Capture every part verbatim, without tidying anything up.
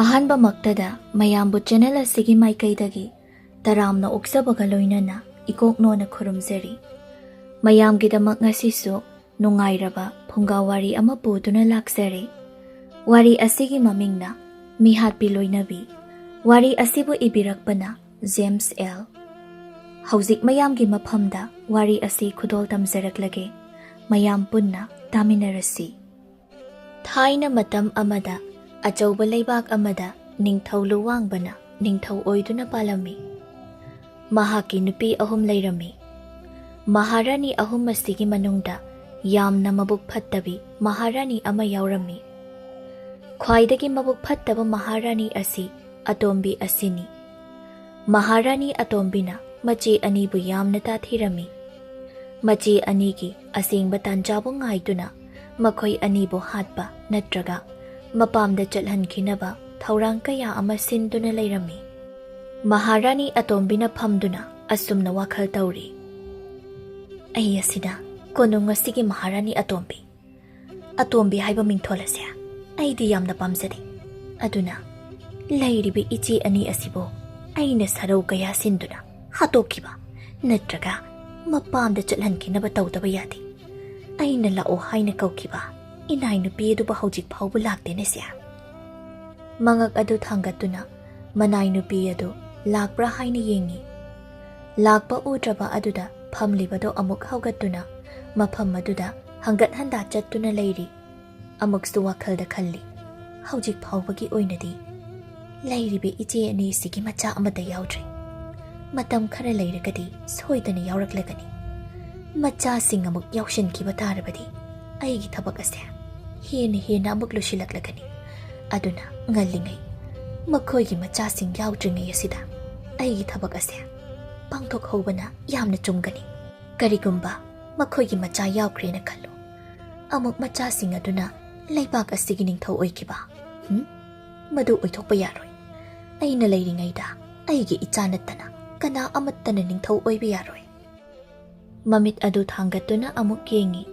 ꯑꯍꯥꯟꯕꯃꯛꯇꯗ ꯃꯌꯥꯝꯕꯨ ꯆꯦꯅꯦꯜ ꯑꯁꯤꯒꯤ ꯃꯥꯏꯀꯩꯗꯒꯤ ꯇꯔꯥꯝꯅ ꯑꯣꯛꯆꯕꯒ ꯂꯣꯏꯅꯅ ꯏꯀꯣꯛꯅꯣꯅ ꯈꯨꯔꯨꯝꯖꯔꯤ꯫ ꯃꯌꯥꯝꯒꯤꯗꯃꯛ ꯉꯁꯤꯁꯨ ꯅꯨꯡꯉꯥꯏꯔꯕ ꯐꯨꯡꯒꯥ ꯋꯥꯔꯤ ꯑꯃ ꯄꯨꯗꯨꯅ ꯂꯥꯛꯆꯔꯦ꯫ ꯋꯥꯔꯤ ꯑꯁꯤꯒꯤ ꯃꯃꯤꯡꯅ ꯃꯤꯍꯥꯠꯄꯤ ꯂꯣꯏꯅꯕꯤ꯫ ꯋꯥꯔꯤ ꯑꯁꯤꯕꯨ ꯏꯕꯤꯔꯛꯄꯅ ꯖꯦꯝꯁ ꯑꯦꯜ꯫ ꯍꯧꯖꯤꯛ ꯃꯌꯥꯝꯒꯤ ꯃꯐꯝꯗ ꯋꯥꯔꯤ ꯑꯁꯤ ꯈꯨꯗꯣꯜ ꯇꯝꯖꯔꯛꯂꯒꯦ꯫ ꯃꯌꯥꯝ ꯄꯨꯟꯅ ꯇꯥꯃꯤꯟꯅꯔꯁꯤ꯫ ꯊꯥꯏꯅ ꯃꯇꯝ ꯑꯃꯗ ꯑꯆꯧꯕ ꯂꯩꯕꯥꯛ ꯑꯃꯗ ꯅꯤꯡꯊꯧ ꯂꯨꯋꯥꯡꯕꯅ ꯅꯤꯡꯊꯧ ꯑꯣꯏꯗꯨꯅ ꯄꯥꯜꯂꯝꯃꯤ꯫ ꯃꯍꯥꯛꯀꯤ ꯅꯨꯄꯤ ꯑꯍꯨꯝ ꯂꯩꯔꯝꯃꯤ꯫ ꯃꯍꯥꯔꯥꯅꯤ ꯑꯍꯨꯝ ꯑꯁꯤꯒꯤ ꯃꯅꯨꯡꯗ ꯌꯥꯝꯅ ꯃꯕꯨꯛ ꯐꯠꯇꯕꯤ ꯃꯍꯥꯔꯥꯅꯤ ꯑꯃ ꯌꯥꯎꯔꯝꯃꯤ꯫ ꯈ꯭ꯋꯥꯏꯗꯒꯤ ꯃꯕꯨꯛ ꯐꯠꯇꯕ ꯃꯍꯥꯔꯥꯅꯤ ꯑꯁꯤ ꯑꯇꯣꯝꯕꯤ ꯑꯁꯤꯅꯤ꯫ ꯃꯍꯥꯔꯥꯅꯤ ꯑꯇꯣꯝꯕꯤꯅ ꯃꯆꯦ ꯑꯅꯤꯕꯨ ꯌꯥꯝꯅ ꯇꯥꯊꯤꯔꯝꯃꯤ꯫ ꯃꯆꯦ ꯑꯅꯤꯒꯤ ꯑꯁꯦꯡꯕ ꯇꯥꯟꯖꯥꯕꯨ ꯉꯥꯏꯗꯨꯅ ꯃꯈꯣꯏ ꯑꯅꯤꯕꯨ ꯍꯥꯠꯄ ꯅꯠꯇ꯭ꯔꯒ ꯃꯄꯥꯝꯗ ꯆꯠꯍꯟꯈꯤꯅꯕ ꯊꯧꯔꯥꯡ ꯀꯌꯥ ꯑꯃ ꯁꯤꯟꯗꯨꯅ ꯂꯩꯔꯝꯃꯤ꯫ ꯃꯍꯥꯔꯥꯅꯤ ꯑꯇꯣꯝꯕꯤꯅ ꯐꯝꯗꯨꯅ ꯑꯁꯨꯝꯅ ꯋꯥꯈꯜ ꯇꯧꯔꯤ, "ꯑꯩ ꯑꯁꯤꯅ ꯀꯣꯅꯨꯡ ꯑꯁꯤꯒꯤ ꯃꯍꯥꯔꯥꯅꯤ ꯑꯇꯣꯝꯕꯤ, ꯑꯇꯣꯝꯕꯤ ꯍꯥꯏꯕ ꯃꯤꯡꯊꯣꯜ ꯑꯁꯦ ꯑꯩꯗꯤ ꯌꯥꯝꯅ ꯄꯥꯝꯖꯗꯦ꯫ ꯑꯗꯨꯅ ꯂꯩꯔꯤꯕ ꯏꯆꯦ ꯑꯅꯤ ꯑꯁꯤꯕꯨ ꯑꯩꯅ ꯁꯔꯧ ꯀꯌꯥ ꯁꯤꯟꯗꯨꯅ ꯍꯥꯠꯇꯣꯛꯈꯤꯕ ꯅꯠꯇ꯭ꯔꯒ ꯃꯄꯥꯝꯗ ꯆꯠꯍꯟꯈꯤꯅꯕ ꯇꯧꯗꯕ ꯌꯥꯗꯦ꯫ ꯑꯩꯅ ꯂꯥꯛꯑꯣ ꯍꯥꯏꯅ ꯀꯧꯈꯤꯕ ꯏꯅꯥꯏ ꯅꯨꯄꯤ ꯑꯗꯨꯕꯨ ꯍꯧꯖꯤꯛ ꯐꯥꯎꯕ ꯂꯥꯛꯇꯦꯅꯦ ꯁꯦ꯫" ꯃꯉꯛ ꯑꯗꯨ ꯊꯥꯡꯒꯠꯇꯨꯅ ꯃꯅꯥꯏ ꯅꯨꯄꯤ ꯑꯗꯨ ꯂꯥꯛꯄ꯭ꯔꯥ ꯍꯥꯏꯅ ꯌꯦꯡꯉꯤ꯫ ꯂꯥꯛꯄ ꯎꯗ꯭ꯔꯕ ꯑꯗꯨꯗ ꯐꯝꯂꯤꯕꯗꯣ ꯑꯃꯨꯛ ꯍꯧꯒꯠꯇꯨꯅ ꯃꯐꯝ ꯑꯗꯨꯗ ꯍꯪꯒꯠ ꯍꯟꯗꯥ ꯆꯠꯇꯨꯅ ꯂꯩꯔꯤ꯫ ꯑꯃꯨꯛꯁꯨ ꯋꯥꯈꯜꯗ ꯈꯜꯂꯤ, "ꯍꯧꯖꯤꯛ ꯐꯥꯎꯕꯒꯤ ꯑꯣꯏꯅꯗꯤ ꯂꯩꯔꯤꯕ ꯏꯆꯦ ꯑꯅꯤꯁꯤꯒꯤ ꯃꯆꯥ ꯑꯃꯠꯇ ꯌꯥꯎꯗ꯭ꯔꯤ꯫ ꯃꯇꯝ ꯈꯔ ꯂꯩꯔꯒꯗꯤ ꯁꯣꯏꯗꯅ ꯌꯥꯎꯔꯛꯂꯒꯅꯤ꯫ ꯃꯆꯥꯁꯤꯡ ꯑꯃꯨꯛ ꯌꯥꯎꯁꯤꯟꯈꯤꯕ ꯇꯥꯔꯕꯗꯤ ꯑꯩꯒꯤ ꯊꯕꯛ ꯑꯁꯦ ꯍꯦꯟꯅ ꯍꯦꯟꯅ ꯑꯃꯨꯛ ꯂꯨꯁꯤꯜꯂꯛꯂꯒꯅꯤ꯫ ꯑꯗꯨꯅ ꯉꯜꯂꯤꯉꯩ, ꯃꯈꯣꯏꯒꯤ ꯃꯆꯥꯁꯤꯡ ꯌꯥꯎꯗ꯭ꯔꯤꯉꯩ ꯑꯁꯤꯗ ꯑꯩꯒꯤ ꯊꯕꯛ ꯑꯁꯦ ꯄꯥꯡꯊꯣꯛꯍꯧꯕꯅ ꯌꯥꯝꯅ ꯆꯨꯝꯒꯅꯤ꯫ ꯀꯔꯤꯒꯨꯝꯕ ꯃꯈꯣꯏꯒꯤ ꯃꯆꯥ ꯌꯥꯎꯈ꯭ꯔꯦꯅ ꯈꯜꯂꯨ, ꯑꯃꯨꯛ ꯃꯆꯥꯁꯤꯡ ꯑꯗꯨꯅ ꯂꯩꯕꯥꯛ ꯑꯁꯤꯒꯤ ꯅꯤꯡꯊꯧ ꯑꯣꯏꯈꯤꯕ꯫ ꯍꯨꯝ? ꯃꯗꯨ ꯑꯣꯏꯊꯣꯛꯄ ꯌꯥꯔꯣꯏ꯫ ꯑꯩꯅ ꯂꯩꯔꯤꯉꯩꯗ ꯑꯩꯒꯤ ꯏꯆꯥ ꯅꯠꯇꯅ ꯀꯅꯥ ꯑꯃꯠꯇꯅ ꯅꯤꯡꯊꯧ ꯑꯣꯏꯕ ꯌꯥꯔꯣꯏ꯫" ꯃꯃꯤꯠ ꯑꯗꯨ ꯊꯥꯡꯒꯠꯇꯨꯅ ꯑꯃꯨꯛ ꯌꯦꯡꯉꯤ꯫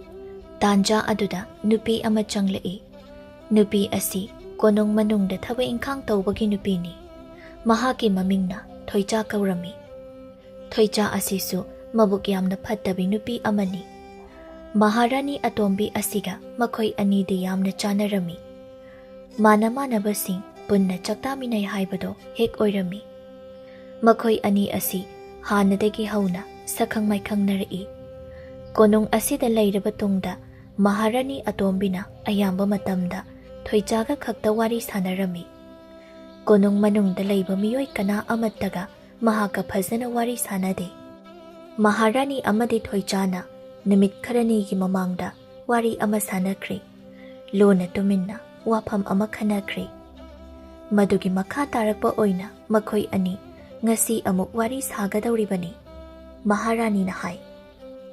ꯇꯥꯟꯖꯥ ꯑꯗꯨꯗ ꯅꯨꯄꯤ ꯑꯃ ꯆꯪꯂꯛꯏ꯫ ꯅꯨꯄꯤ ꯑꯁꯤ ꯀꯣꯅꯨꯡ ꯃꯅꯨꯡꯗ ꯊꯕꯛ ꯏꯪꯈꯥꯡ ꯇꯧꯕꯒꯤ ꯅꯨꯄꯤꯅꯤ꯫ ꯃꯍꯥꯛꯀꯤ ꯃꯃꯤꯡꯅ ꯊꯣꯏꯆꯥ ꯀꯧꯔꯝꯃꯤ꯫ ꯊꯣꯏꯆꯥ ꯑꯁꯤꯁꯨ ꯃꯕꯨꯛ ꯌꯥꯝꯅ ꯐꯠꯇꯕꯤ ꯅꯨꯄꯤ ꯑꯃꯅꯤ꯫ ꯃꯍꯥꯔꯥꯅꯤ ꯑꯇꯣꯝꯕꯤ ꯑꯁꯤꯒ ꯃꯈꯣꯏ ꯑꯅꯤꯗꯤ ꯌꯥꯝꯅ ꯆꯥꯟꯅꯔꯝꯃꯤ꯫ ꯃꯥꯅ ꯃꯥꯟꯅꯕꯁꯤꯡ ꯄꯨꯟꯅ ꯆꯥꯛꯇꯥꯃꯤꯟꯅꯩ ꯍꯥꯏꯕꯗꯣ ꯍꯦꯛ ꯑꯣꯏꯔꯝꯃꯤ꯫ ꯃꯈꯣꯏ ꯑꯅꯤ ꯑꯁꯤ ꯍꯥꯟꯅꯗꯒꯤ ꯍꯧꯅ ꯁꯛꯈꯪ ꯃꯥꯏꯈꯪꯅꯔꯛꯏ꯫ ꯀꯣꯅꯨꯡ ꯑꯁꯤꯗ ꯂꯩꯔꯕ ꯇꯨꯡꯗ ꯃꯍꯥꯔꯥꯅꯤ ꯑꯇꯣꯝꯕꯤꯅ ꯑꯌꯥꯝꯕ ꯃꯇꯝꯗ ꯊꯣꯏꯆꯥꯒ ꯈꯛꯇ ꯋꯥꯔꯤ ꯁꯥꯟꯅꯔꯝꯃꯤ꯫ ꯀꯣꯅꯨꯡ ꯃꯅꯨꯡꯗ ꯂꯩꯕ ꯃꯤꯑꯣꯏ ꯀꯅꯥ ꯑꯃꯠꯇꯒ ꯃꯍꯥꯛꯀ ꯐꯖꯅ ꯋꯥꯔꯤ ꯁꯥꯟꯅꯗꯦ꯫ ꯃꯍꯥꯔꯥꯅꯤ ꯑꯃꯗꯤ ꯊꯣꯏꯆꯥꯅ ꯅꯨꯃꯤꯠ ꯈꯔꯅꯤꯒꯤ ꯃꯃꯥꯡꯗ ꯋꯥꯔꯤ ꯑꯃ ꯁꯥꯟꯅꯈ꯭ꯔꯦ꯫ ꯂꯣꯟꯅ ꯇꯨꯃꯤꯟꯅ ꯋꯥꯐꯝ ꯑꯃ ꯈꯟꯅꯈ꯭ꯔꯦ꯫ ꯃꯗꯨꯒꯤ ꯃꯈꯥ ꯇꯥꯔꯛꯄ ꯑꯣꯏꯅ ꯃꯈꯣꯏ ꯑꯅꯤ ꯉꯁꯤ ꯑꯃꯨꯛ ꯋꯥꯔꯤ ꯁꯥꯒꯗꯧꯔꯤꯕꯅꯤ꯫ ꯃꯍꯥꯔꯥꯅꯤꯅ ꯍꯥꯏ,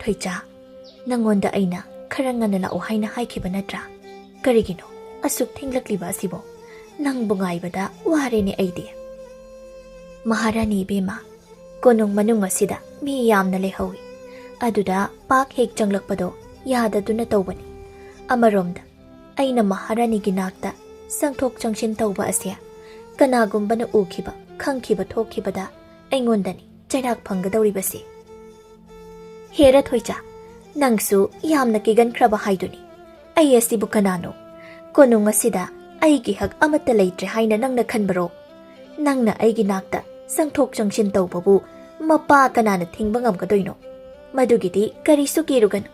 "ꯊꯣꯏꯆꯥ, ꯅꯪꯉꯣꯟꯗ ꯑꯩꯅ ꯈꯔ ꯉꯟꯅ ꯂꯥꯛꯎ ꯍꯥꯏꯅ ꯍꯥꯏꯈꯤꯕ ꯅꯠꯇ꯭ꯔꯥ? ꯀꯔꯤꯒꯤꯅꯣ ꯑꯁꯨꯛ ꯊꯦꯡꯂꯛꯂꯤꯕ ꯑꯁꯤꯕꯣ? ꯅꯪꯕꯨ ꯉꯥꯏꯕꯗ ꯋꯥꯔꯦꯅꯦ ꯑꯩꯗꯤ꯫" "ꯃꯍꯥꯔꯥꯅꯤ ꯏꯕꯦꯝꯃ, ꯀꯣꯅꯨꯡ ꯃꯅꯨꯡ ꯑꯁꯤꯗ ꯃꯤ ꯌꯥꯝꯅ ꯂꯩꯍꯧꯏ꯫ ꯑꯗꯨꯗ ꯄꯥꯛ ꯍꯦꯛ ꯆꯪꯂꯛꯄꯗꯣ ꯌꯥꯗꯗꯨꯅ ꯇꯧꯕꯅꯤ꯫ ꯑꯃꯔꯣꯝꯗ ꯑꯩꯅ ꯃꯍꯥꯔꯥꯅꯤꯒꯤ ꯅꯥꯛꯇ ꯆꯪꯊꯣꯛ ꯆꯪꯁꯤꯟ ꯇꯧꯕ ꯑꯁꯦ ꯀꯅꯥꯒꯨꯝꯕꯅ ꯎꯈꯤꯕ, ꯈꯪꯈꯤꯕ ꯊꯣꯛꯈꯤꯕꯗ ꯑꯩꯉꯣꯟꯗꯅꯤ ꯆꯩꯔꯥꯛ ꯐꯪꯒꯗꯧꯔꯤꯕꯁꯦ꯫" "ꯍꯦꯔꯥ ꯊꯣꯏꯆꯥ, ꯅꯪꯁꯨ ꯌꯥꯝꯅ ꯀꯤꯒꯟꯈ꯭ꯔꯕ ꯍꯥꯏꯗꯨꯅꯤ꯫ ꯑꯩ ꯑꯁꯤꯕꯨ ꯀꯅꯥꯅꯣ? ꯀꯣꯅꯨꯡ ꯑꯁꯤꯗ ꯑꯩꯒꯤ ꯍꯛ ꯑꯃꯠꯇ ꯂꯩꯇ꯭ꯔꯦ ꯍꯥꯏꯅ ꯅꯪꯅ ꯈꯟꯕꯔꯣ? ꯅꯪꯅ ꯑꯩꯒꯤ ꯅꯥꯛꯇ ꯆꯪꯊꯣꯛ ꯆꯪꯁꯤꯟ ꯇꯧꯕꯕꯨ ꯃꯄꯥ ꯀꯅꯥꯅ ꯊꯤꯡꯕ ꯉꯝꯒꯗꯣꯏꯅꯣ? ꯃꯗꯨꯒꯤꯗꯤ ꯀꯔꯤꯁꯨ ꯀꯤꯔꯨꯒꯅꯨ,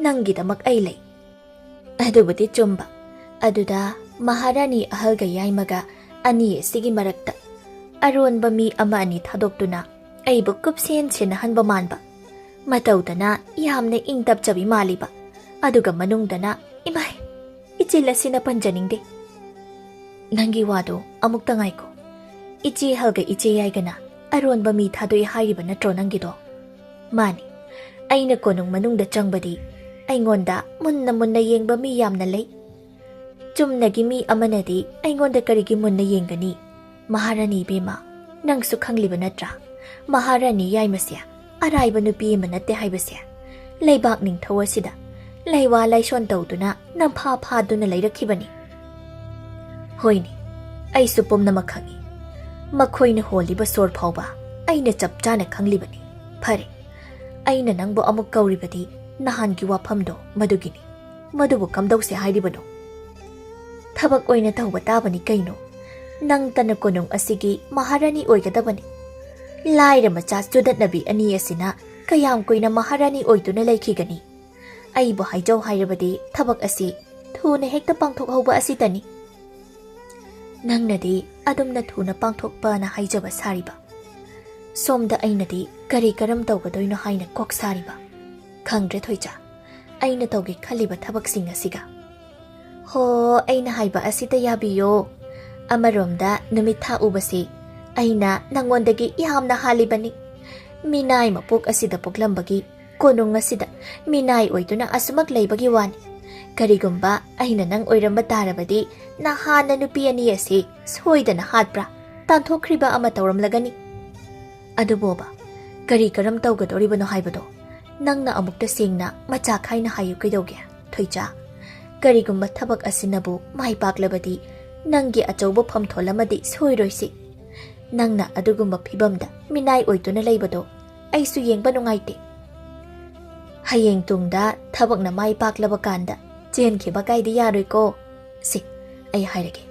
ꯅꯪꯒꯤꯗꯃꯛ ꯑꯩ ꯂꯩ꯫" ꯑꯗꯨꯕꯨꯗꯤ ꯆꯨꯝꯕ꯫ ꯑꯗꯨꯗ ꯃꯍꯥꯔꯥꯅꯤ ꯑꯍꯜꯒ ꯌꯥꯏꯃꯒ ꯑꯅꯤ ꯑꯁꯤꯒꯤ ꯃꯔꯛꯇ ꯑꯔꯣꯟꯕ ꯃꯤ ꯑꯃ ꯑꯅꯤ ꯊꯥꯗꯣꯛꯇꯨꯅ ꯑꯩꯕꯨ ꯀꯨꯞꯁꯦꯟ ꯁꯦꯟꯅꯍꯟꯕ ꯃꯥꯟꯕ꯫ ꯃꯇꯧꯗꯅ ꯌꯥꯝꯅ ꯏꯪ ꯇꯞꯆꯕꯤ ꯃꯥꯜꯂꯤꯕ, ꯑꯗꯨꯒ ꯃꯅꯨꯡꯗꯅ, ꯏꯃꯥꯏ, ꯏꯆꯤꯜ ꯑꯁꯤꯅ ꯄꯟꯖꯅꯤꯡꯗꯦ꯫ "ꯅꯪꯒꯤ ꯋꯥꯗꯣ ꯑꯃꯨꯛꯇ ꯉꯥꯏꯈꯣ꯫ ꯏꯆꯦ ꯍꯜꯒ ꯏꯆꯦ ꯌꯥꯏꯒꯅ ꯑꯔꯣꯟꯕ ꯃꯤ ꯊꯥꯗꯣꯛꯏ ꯍꯥꯏꯔꯤꯕ ꯅꯠꯇ꯭ꯔꯣ ꯅꯪꯒꯤꯗꯣ?" "ꯃꯥꯅꯤ꯫ ꯑꯩꯅ ꯀꯣꯅꯨꯡ ꯃꯅꯨꯡꯗ ꯆꯪꯕꯗꯤ ꯑꯩꯉꯣꯟꯗ ꯃꯨꯟꯅ ꯃꯨꯟꯅ ꯌꯦꯡꯕ ꯃꯤ ꯌꯥꯝꯅ ꯂꯩ꯫ ꯆꯨꯝꯅꯒꯤ ꯃꯤ ꯑꯃꯅꯗꯤ ꯑꯩꯉꯣꯟꯗ ꯀꯔꯤꯒꯤ ꯃꯨꯟꯅ ꯌꯦꯡꯒꯅꯤ? ꯃꯍꯥꯔꯥꯅꯤ ꯏꯕꯦꯝꯃ, ꯅꯪꯁꯨ ꯈꯪꯂꯤꯕ ꯅꯠꯇ꯭ꯔꯥ? ꯃꯍꯥꯔꯥꯅꯤ ꯌꯥꯏꯃꯁꯦ ꯑꯔꯥꯏꯕ ꯅꯨꯄꯤ ꯑꯃ ꯅꯠꯇꯦ ꯍꯥꯏꯕꯁꯦ꯫ ꯂꯩꯕꯥꯛ ꯅꯤꯡꯊꯧ ꯑꯁꯤꯗ ꯂꯩꯋꯥ ꯂꯥꯏꯁꯣꯟ ꯇꯧꯗꯨꯅ ꯅꯝꯐꯥ ꯐꯥꯗꯨꯅ ꯂꯩꯔꯛꯈꯤꯕꯅꯤ꯫" "ꯍꯣꯏꯅꯦ, ꯑꯩꯁꯨ ꯄꯨꯝꯅꯃꯛ ꯈꯪꯏ꯫ ꯃꯈꯣꯏꯅ ꯍꯣꯜꯂꯤꯕ ꯁꯣꯔ ꯐꯥꯎꯕ ꯑꯩꯅ ꯆꯞ ꯆꯥꯅ ꯈꯪꯂꯤꯕꯅꯤ꯫ ꯐꯔꯦ, ꯑꯩꯅ ꯅꯪꯕꯨ ꯑꯃꯨꯛ ꯀꯧꯔꯤꯕꯗꯤ ꯅꯍꯥꯟꯒꯤ ꯋꯥꯐꯝꯗꯣ ꯃꯗꯨꯒꯤꯅꯤ꯫ ꯃꯗꯨꯕꯨ ꯀꯝꯗꯧꯁꯦ ꯍꯥꯏꯔꯤꯕꯅꯣ?" "ꯊꯕꯛ ꯑꯣꯏꯅ ꯇꯧꯕ ꯇꯥꯕꯅꯤ ꯀꯩꯅꯣ꯫ ꯅꯪꯇꯅ ꯀꯣꯅꯨꯡ ꯑꯁꯤꯒꯤ ꯃꯍꯥꯔꯥꯅꯤ ꯑꯣꯏꯒꯗꯕꯅꯤ꯫ ꯂꯥꯏꯔ ꯃꯆꯥ ꯆꯨꯗꯠꯅꯕꯤ ꯑꯅꯤ ꯑꯁꯤꯅ ꯀꯌꯥꯝ ꯀꯨꯏꯅ ꯃꯍꯥꯔꯥꯅꯤ ꯑꯣꯏꯗꯨꯅ ꯂꯩꯈꯤꯒꯅꯤ? ꯑꯩꯕꯨ ꯍꯥꯏꯖꯧ ꯍꯥꯏꯔꯕꯗꯤ ꯊꯕꯛ ꯑꯁꯤ ꯊꯨꯅ ꯍꯦꯛꯇ ꯄꯥꯡꯊꯣꯛꯍꯧꯕ ꯑꯁꯤꯇꯅꯤ꯫ ꯅꯪꯅꯗꯤ ꯑꯗꯨꯝꯅ ꯊꯨꯅ ꯄꯥꯡꯊꯣꯛꯄꯅ ꯍꯥꯏꯖꯕ ꯁꯥꯔꯤꯕ, ꯁꯣꯝꯗ ꯑꯩꯅꯗꯤ ꯀꯔꯤ ꯀꯔꯝ ꯇꯧꯒꯗꯣꯏꯅꯣ ꯍꯥꯏꯅ ꯀꯣꯛ ꯁꯥꯔꯤꯕ꯫ ꯈꯪꯗ꯭ꯔꯦ ꯊꯣꯏꯆꯥ, ꯑꯩꯅ ꯇꯧꯒꯦ ꯈꯜꯂꯤꯕ ꯊꯕꯛꯁꯤꯡ ꯑꯁꯤꯒ꯫ ꯍꯣ, ꯑꯩꯅ ꯍꯥꯏꯕ ꯑꯁꯤꯗ ꯌꯥꯕꯤꯌꯣ꯫ ꯑꯃꯔꯣꯝꯗ ꯅꯨꯃꯤꯠ ꯊꯥ ꯎꯕꯁꯤ ꯑꯩꯅ ꯅꯉꯣꯟꯗꯒꯤ ꯌꯥꯝꯅ ꯍꯥꯜꯂꯤꯕꯅꯤ꯫ ꯃꯤꯅꯥꯏ ꯃꯄꯣꯛ ꯑꯁꯤꯗ ꯄꯣꯛꯂꯝꯕꯒꯤ ꯀꯣꯅꯨꯡ ꯑꯁꯤꯗ ꯃꯤꯅꯥꯏ ꯑꯣꯏꯗꯨꯅ ꯑꯁꯨꯃꯛ ꯂꯩꯕꯒꯤ ꯋꯥꯅꯤ꯫ ꯀꯔꯤꯒꯨꯝꯕ ꯑꯩꯅ ꯅꯪ ꯑꯣꯏꯔꯝꯕ ꯇꯥꯔꯕꯗꯤ ꯅꯍꯥꯟꯅ ꯅꯨꯄꯤ ꯑꯅꯤ ꯑꯁꯤ ꯁꯣꯏꯗꯅ ꯍꯥꯠꯄ꯭ꯔꯥ, ꯇꯥꯟꯊꯣꯛꯈ꯭ꯔꯤꯕ ꯑꯃ ꯇꯧꯔꯝꯂꯒꯅꯤ꯫ ꯑꯗꯨꯕꯣꯕ, ꯀꯔꯤ ꯀꯔꯝ ꯇꯧꯒꯗꯧꯔꯤꯕꯅꯣ ꯍꯥꯏꯕꯗꯣ ꯅꯪꯅ ꯑꯃꯨꯛꯇ ꯁꯦꯡꯅ ꯃꯆꯥ ꯈꯥꯏꯅ ꯍꯥꯏꯌꯨ ꯀꯩꯗꯧꯒꯦ, ꯊꯣꯏꯆꯥ? ꯀꯔꯤꯒꯨꯝꯕ ꯊꯕꯛ ꯑꯁꯤꯅꯕꯨ ꯃꯥꯏ ꯄꯥꯛꯂꯕꯗꯤ ꯅꯪꯒꯤ ꯑꯆꯧꯕ ꯐꯝꯊꯣꯜ ꯑꯃꯗꯤ ꯁꯣꯏꯔꯣꯏꯁꯤ꯫ ꯅꯪꯅ ꯑꯗꯨꯒꯨꯝꯕ ꯐꯤꯕꯝꯗ ꯃꯤꯅꯥꯏ ꯑꯣꯏꯗꯨꯅ ꯂꯩꯕꯗꯣ ꯑꯩꯁꯨ ꯌꯦꯡꯕ ꯅꯨꯡꯉꯥꯏꯇꯦ꯫ ꯍꯌꯦꯡ ꯇꯨꯡꯗ ꯊꯕꯛꯅ ꯃꯥꯏ ꯄꯥꯛꯂꯕ ꯀꯥꯟꯗ ꯆꯦꯟꯈꯤꯕ ꯀꯥꯏꯗꯤ ꯌꯥꯔꯣꯏꯀꯣ꯫ ꯁꯤ, ꯑꯩ ꯍꯥꯏꯔꯒꯦ꯫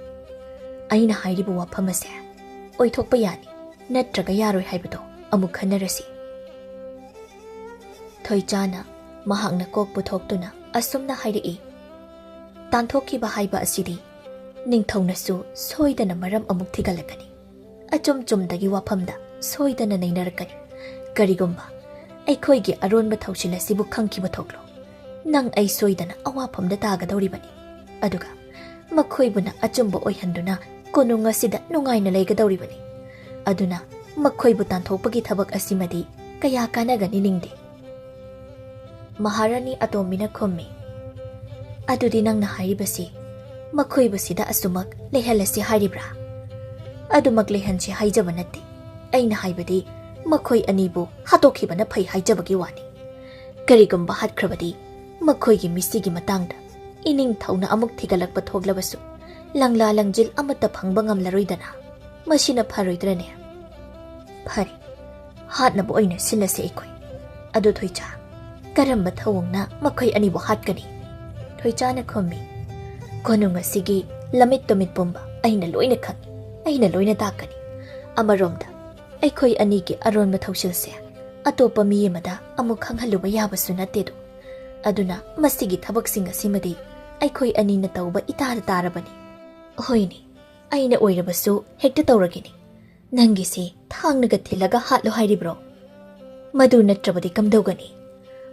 ꯑꯩꯅ ꯍꯥꯏꯔꯤꯕ ꯋꯥꯐꯝ ꯑꯁꯦ ꯑꯣꯏꯊꯣꯛꯄ ꯌꯥꯅꯤ ꯅꯠꯇ꯭ꯔꯒ ꯌꯥꯔꯣꯏ ꯍꯥꯏꯕꯗꯣ ꯑꯃꯨꯛ ꯈꯟꯅꯔꯁꯤ꯫ ꯊꯣꯏꯆꯥꯅ ꯃꯍꯥꯛꯅ ꯀꯣꯛ ꯄꯨꯊꯣꯛꯇꯨꯅ ꯑꯁꯨꯝꯅ ꯍꯥꯏꯔꯛꯏ, ꯇꯥꯟꯊꯣꯛꯈꯤꯕ ꯍꯥꯏꯕ ꯑꯁꯤꯗꯤ ꯅꯤꯡꯊꯧꯅꯁꯨ ꯁꯣꯏꯗꯅ ꯃꯔꯝ ꯑꯃꯨꯛ ꯊꯤꯒꯠꯂꯛꯀꯅꯤ꯫ ꯑꯆꯨꯝ ꯆꯨꯝꯗꯒꯤ ꯋꯥꯐꯝꯗ ꯁꯣꯏꯗꯅ ꯅꯩꯅꯔꯛꯀꯅꯤ꯫ ꯀꯔꯤꯒꯨꯝꯕ ꯑꯩꯈꯣꯏꯒꯤ ꯑꯔꯣꯟꯕ ꯊꯧꯁꯤꯜ ꯑꯁꯤꯕꯨ ꯈꯪꯈꯤꯕ ꯊꯣꯛꯂꯣ, ꯅꯪ ꯑꯩ ꯁꯣꯏꯗꯅ ꯑꯋꯥꯐꯝꯗ ꯇꯥꯒꯗꯧꯔꯤꯕꯅꯤ꯫ ꯑꯗꯨꯒ ꯃꯈꯣꯏꯕꯨꯅ ꯑꯆꯨꯝꯕ ꯑꯣꯏꯍꯟꯗꯨꯅ ꯀꯣꯅꯨꯡ ꯑꯁꯤꯗ ꯅꯨꯡꯉꯥꯏꯅ ꯂꯩꯒꯗꯧꯔꯤꯕꯅꯤ꯫ ꯑꯗꯨꯅ ꯃꯈꯣꯏꯕꯨ ꯇꯥꯟꯊꯣꯛꯄꯒꯤ ꯊꯕꯛ ꯑꯁꯤꯃꯗꯤ ꯀꯌꯥ ꯀꯥꯟꯅꯒꯅꯤ ꯅꯤꯡꯗꯦ꯫ ꯃꯍꯥꯔꯥꯅꯤ ꯑꯇꯣꯝꯕꯤꯅ ꯈꯨꯝꯃꯤ, "ꯑꯗꯨꯗꯤ ꯅꯪꯅ ꯍꯥꯏꯔꯤꯕꯁꯤ ꯃꯈꯣꯏꯕꯨ ꯁꯤꯗ ꯑꯁꯨꯃꯛ ꯂꯩꯍꯜꯂꯁꯤ ꯍꯥꯏꯔꯤꯕ꯭ꯔꯥ?" "ꯑꯗꯨꯃꯛ ꯂꯩꯍꯟꯁꯤ ꯍꯥꯏꯖꯕ ꯅꯠꯇꯦ꯫ ꯑꯩꯅ ꯍꯥꯏꯕꯗꯤ ꯃꯈꯣꯏ ꯑꯅꯤꯕꯨ ꯍꯥꯠꯇꯣꯛꯈꯤꯕꯅ ꯐꯩ ꯍꯥꯏꯖꯕꯒꯤ ꯋꯥꯅꯤ꯫ ꯀꯔꯤꯒꯨꯝꯕ ꯍꯥꯠꯈ꯭ꯔꯕꯗꯤ ꯃꯈꯣꯏꯒꯤ ꯃꯤꯁꯤꯒꯤ ꯃꯇꯥꯡꯗ ꯏꯅꯤꯡꯊꯧꯅ ꯑꯃꯨꯛ ꯊꯤꯒꯠꯂꯛꯄ ꯊꯣꯛꯂꯕꯁꯨ ꯂꯪꯂꯥ ꯂꯪꯖꯤꯜ ꯑꯃꯠꯇ ꯐꯪꯕ ꯉꯝꯂꯔꯣꯏꯗꯅ꯫ ꯃꯁꯤꯅ ꯐꯔꯣꯏꯗ꯭ꯔꯅꯦ? ꯐꯔꯦ, ꯍꯥꯠꯅꯕ ꯑꯣꯏꯅ ꯁꯤꯜꯂꯁꯦ ꯑꯩꯈꯣꯏ꯫ ꯑꯗꯨ ꯊꯣꯏꯆꯥ, ꯀꯔꯝꯕ ꯊꯧꯑꯣꯡꯅ ꯃꯈꯣꯏ ꯑꯅꯤꯕꯨ ꯍꯥꯠꯀꯅꯤ? ꯊꯣꯏꯆꯥꯅ ꯈꯨꯝꯃꯤ, ꯀꯣꯅꯨꯡ ꯑꯁꯤꯒꯤ ꯂꯝꯃꯤꯠ ꯇꯨꯃꯤꯠ ꯄꯨꯝꯕ ꯑꯩꯅ ꯂꯣꯏꯅ ꯈꯪꯏ, ꯑꯩꯅ ꯂꯣꯏꯅ ꯇꯥꯛꯀꯅꯤ꯫ ꯑꯃꯔꯣꯝꯗ, ꯑꯩꯈꯣꯏ ꯑꯅꯤꯒꯤ ꯑꯔꯣꯟꯕ ꯊꯧꯁꯤꯜꯁꯦ ꯑꯇꯣꯞꯄ ꯃꯤ ꯑꯃꯗ ꯑꯃꯨꯛ ꯈꯪꯍꯜꯂꯨꯕ ꯌꯥꯕꯁꯨ ꯅꯠꯇꯦꯗꯣ꯫ ꯑꯗꯨꯅ ꯃꯁꯤꯒꯤ ꯊꯕꯛꯁꯤꯡ ꯑꯁꯤꯃꯗꯤ ꯑꯩꯈꯣꯏ ꯑꯅꯤꯅ ꯇꯧꯕ ꯏꯇꯥꯗ ꯇꯥꯔꯕꯅꯤ꯫ ꯍꯣꯏꯅꯦ, ꯑꯩꯅ ꯑꯣꯏꯔꯕꯁꯨ ꯍꯦꯛꯇ ꯇꯧꯔꯒꯦꯅꯦ꯫ ꯅꯪꯒꯤꯁꯤ ꯊꯥꯡꯅꯒ ꯊꯤꯜꯂꯒ ꯍꯥꯠꯂꯣ ꯍꯥꯏꯔꯤꯕ꯭ꯔꯣ? ꯃꯗꯨ ꯅꯠꯇ꯭ꯔꯕꯗꯤ ꯀꯝꯗꯧꯒꯅꯤ?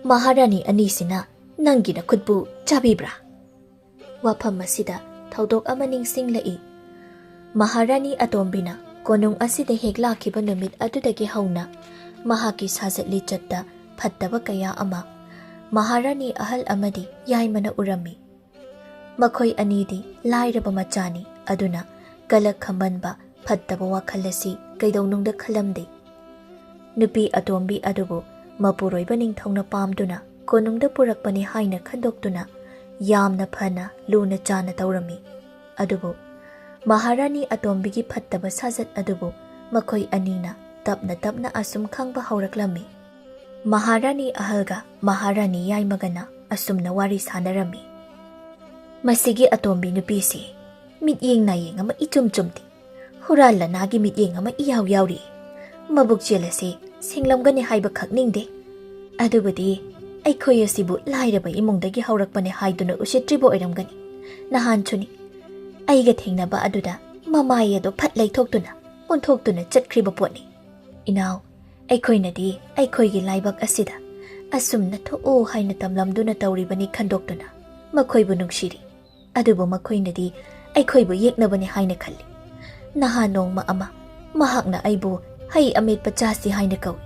ꯃꯍꯥꯔꯥꯅꯤ ꯑꯅꯤꯁꯤꯅ ꯅꯪꯒꯤ ꯅꯈꯨꯠꯄꯨ ꯆꯥꯕꯤꯕ꯭ꯔꯥ? ꯋꯥꯐꯝ ꯑꯁꯤꯗ ꯊꯧꯗꯣꯛ ꯑꯃ ꯅꯤꯡꯁꯤꯡꯂꯛꯏ꯫ ꯃꯍꯥꯔꯥꯅꯤ ꯑꯇꯣꯝꯕꯤꯅ ꯀꯣꯅꯨꯡ ꯑꯁꯤꯗ ꯍꯦꯛ ꯂꯥꯛꯈꯤꯕ ꯅꯨꯃꯤꯠ ꯑꯗꯨꯗꯒꯤ ꯍꯧꯅ ꯃꯍꯥꯛꯀꯤ ꯁꯥꯖꯠ ꯂꯤꯆꯠꯇ ꯐꯠꯇꯕ ꯀꯌꯥ ꯑꯃ ꯃꯍꯥꯔꯥꯅꯤ ꯑꯍꯜ ꯑꯃꯗꯤ ꯌꯥꯏꯃꯅ ꯎꯔꯝꯃꯤ꯫ ꯃꯈꯣꯏ ꯑꯅꯤꯗꯤ ꯂꯥꯏꯔꯕ ꯃꯆꯥꯅꯤ, ꯑꯗꯨꯅ ꯀꯂꯛ ꯈꯝꯕꯟꯕ ꯐꯠꯇꯕ ꯋꯥꯈꯜ ꯑꯁꯤ ꯀꯩꯗꯧꯅꯨꯡꯗ ꯈꯜꯂꯝꯗꯦ꯫ ꯅꯨꯄꯤ ꯑꯇꯣꯝꯕꯤ ꯑꯗꯨꯕꯨ ꯃꯄꯨꯔꯣꯏꯕ ꯅꯤꯡꯊꯧꯅ ꯄꯥꯝꯗꯨꯅ ꯀꯣꯅꯨꯡꯗ ꯄꯨꯔꯛꯄꯅꯤ ꯍꯥꯏꯅ ꯈꯟꯗꯣꯛꯇꯨꯅ ꯌꯥꯝꯅ ꯐꯅ ꯂꯨꯅ ꯆꯥꯅ ꯇꯧꯔꯝꯃꯤ꯫ ꯑꯗꯨꯕꯨ ꯃꯍꯥꯔꯥꯅꯤ ꯑꯇꯣꯝꯕꯤꯒꯤ ꯐꯠꯇꯕ ꯁꯥꯖꯠ ꯑꯗꯨꯕꯨ ꯃꯈꯣꯏ ꯑꯅꯤꯅ ꯇꯞꯅ ꯇꯞꯅ ꯑꯁꯨꯝ ꯈꯪꯕ ꯍꯧꯔꯛꯂꯝꯃꯤ꯫ ꯃꯍꯥꯔꯥꯅꯤ ꯑꯍꯜꯒ ꯃꯍꯥꯔꯥꯅꯤ ꯌꯥꯏꯃꯒꯅ ꯑꯁꯨꯝꯅ ꯋꯥꯔꯤ ꯁꯥꯟꯅꯔꯝꯃꯤ꯫ ꯃꯁꯤꯒꯤ ꯑꯇꯣꯝꯕꯤ ꯅꯨꯄꯤꯁꯤ ꯃꯤꯠꯌꯦꯡ ꯅꯥꯌꯦꯡ ꯑꯃ ꯏꯆꯨꯝ ꯆꯨꯝꯗꯦ꯫ ꯍꯨꯔꯥꯟ ꯂꯅꯥꯒꯤ ꯃꯤꯠꯌꯦꯡ ꯑꯃ ꯏꯌꯥꯎ ꯌꯥꯎꯔꯤ꯫ ꯃꯕꯨꯛ ꯆꯦꯜꯂꯁꯤ ꯁꯦꯡꯂꯝꯒꯅꯤ ꯍꯥꯏꯕ ꯈꯛ ꯅꯤꯡꯗꯦ꯫ ꯑꯗꯨꯕꯨꯗꯤ ꯑꯩꯈꯣꯏ ꯑꯁꯤꯕꯨ ꯂꯥꯏꯔꯕ ꯏꯃꯨꯡꯗꯒꯤ ꯍꯧꯔꯛꯄꯅꯦ ꯍꯥꯏꯗꯨꯅ ꯎꯁꯤꯠꯇ꯭ꯔꯤꯕ ꯑꯣꯏꯔꯝꯒꯅꯤ꯫ ꯅꯍꯥꯟꯁꯨꯅꯤ, ꯑꯩꯒ ꯊꯦꯡꯅꯕ ꯑꯗꯨꯗ ꯃꯃꯥꯏ ꯑꯗꯨ ꯐꯠ ꯂꯩꯊꯣꯛꯇꯨꯅ ꯑꯣꯟꯊꯣꯛꯇꯨꯅ ꯆꯠꯈ꯭ꯔꯤꯕ ꯄꯣꯠꯅꯤ꯫ ꯏꯅꯥꯎ, ꯑꯩꯈꯣꯏꯅꯗꯤ ꯑꯩꯈꯣꯏꯒꯤ ꯂꯥꯏꯕꯛ ꯑꯁꯤꯗ ꯑꯁꯨꯝꯅ ꯊꯣꯛꯎ ꯍꯥꯏꯅ ꯇꯝꯂꯝꯗꯨꯅ ꯇꯧꯔꯤꯕꯅꯤ ꯈꯟꯗꯣꯛꯇꯨꯅ ꯃꯈꯣꯏꯕꯨ ꯅꯨꯡꯁꯤꯔꯤ꯫ ꯑꯗꯨꯕꯨ ꯃꯈꯣꯏꯅꯗꯤ ꯑꯩꯈꯣꯏꯕꯨ ꯌꯦꯛꯅꯕꯅꯤ ꯍꯥꯏꯅ ꯈꯜꯂꯤ꯫ ꯅꯍꯥꯟ ꯅꯣꯡꯃ ꯑꯃ ꯃꯍꯥꯛꯅ ꯑꯩꯕꯨ ꯍꯩ ꯑꯃꯦꯠꯄ ꯆꯥꯁꯤ ꯍꯥꯏꯅ ꯀꯧꯏ꯫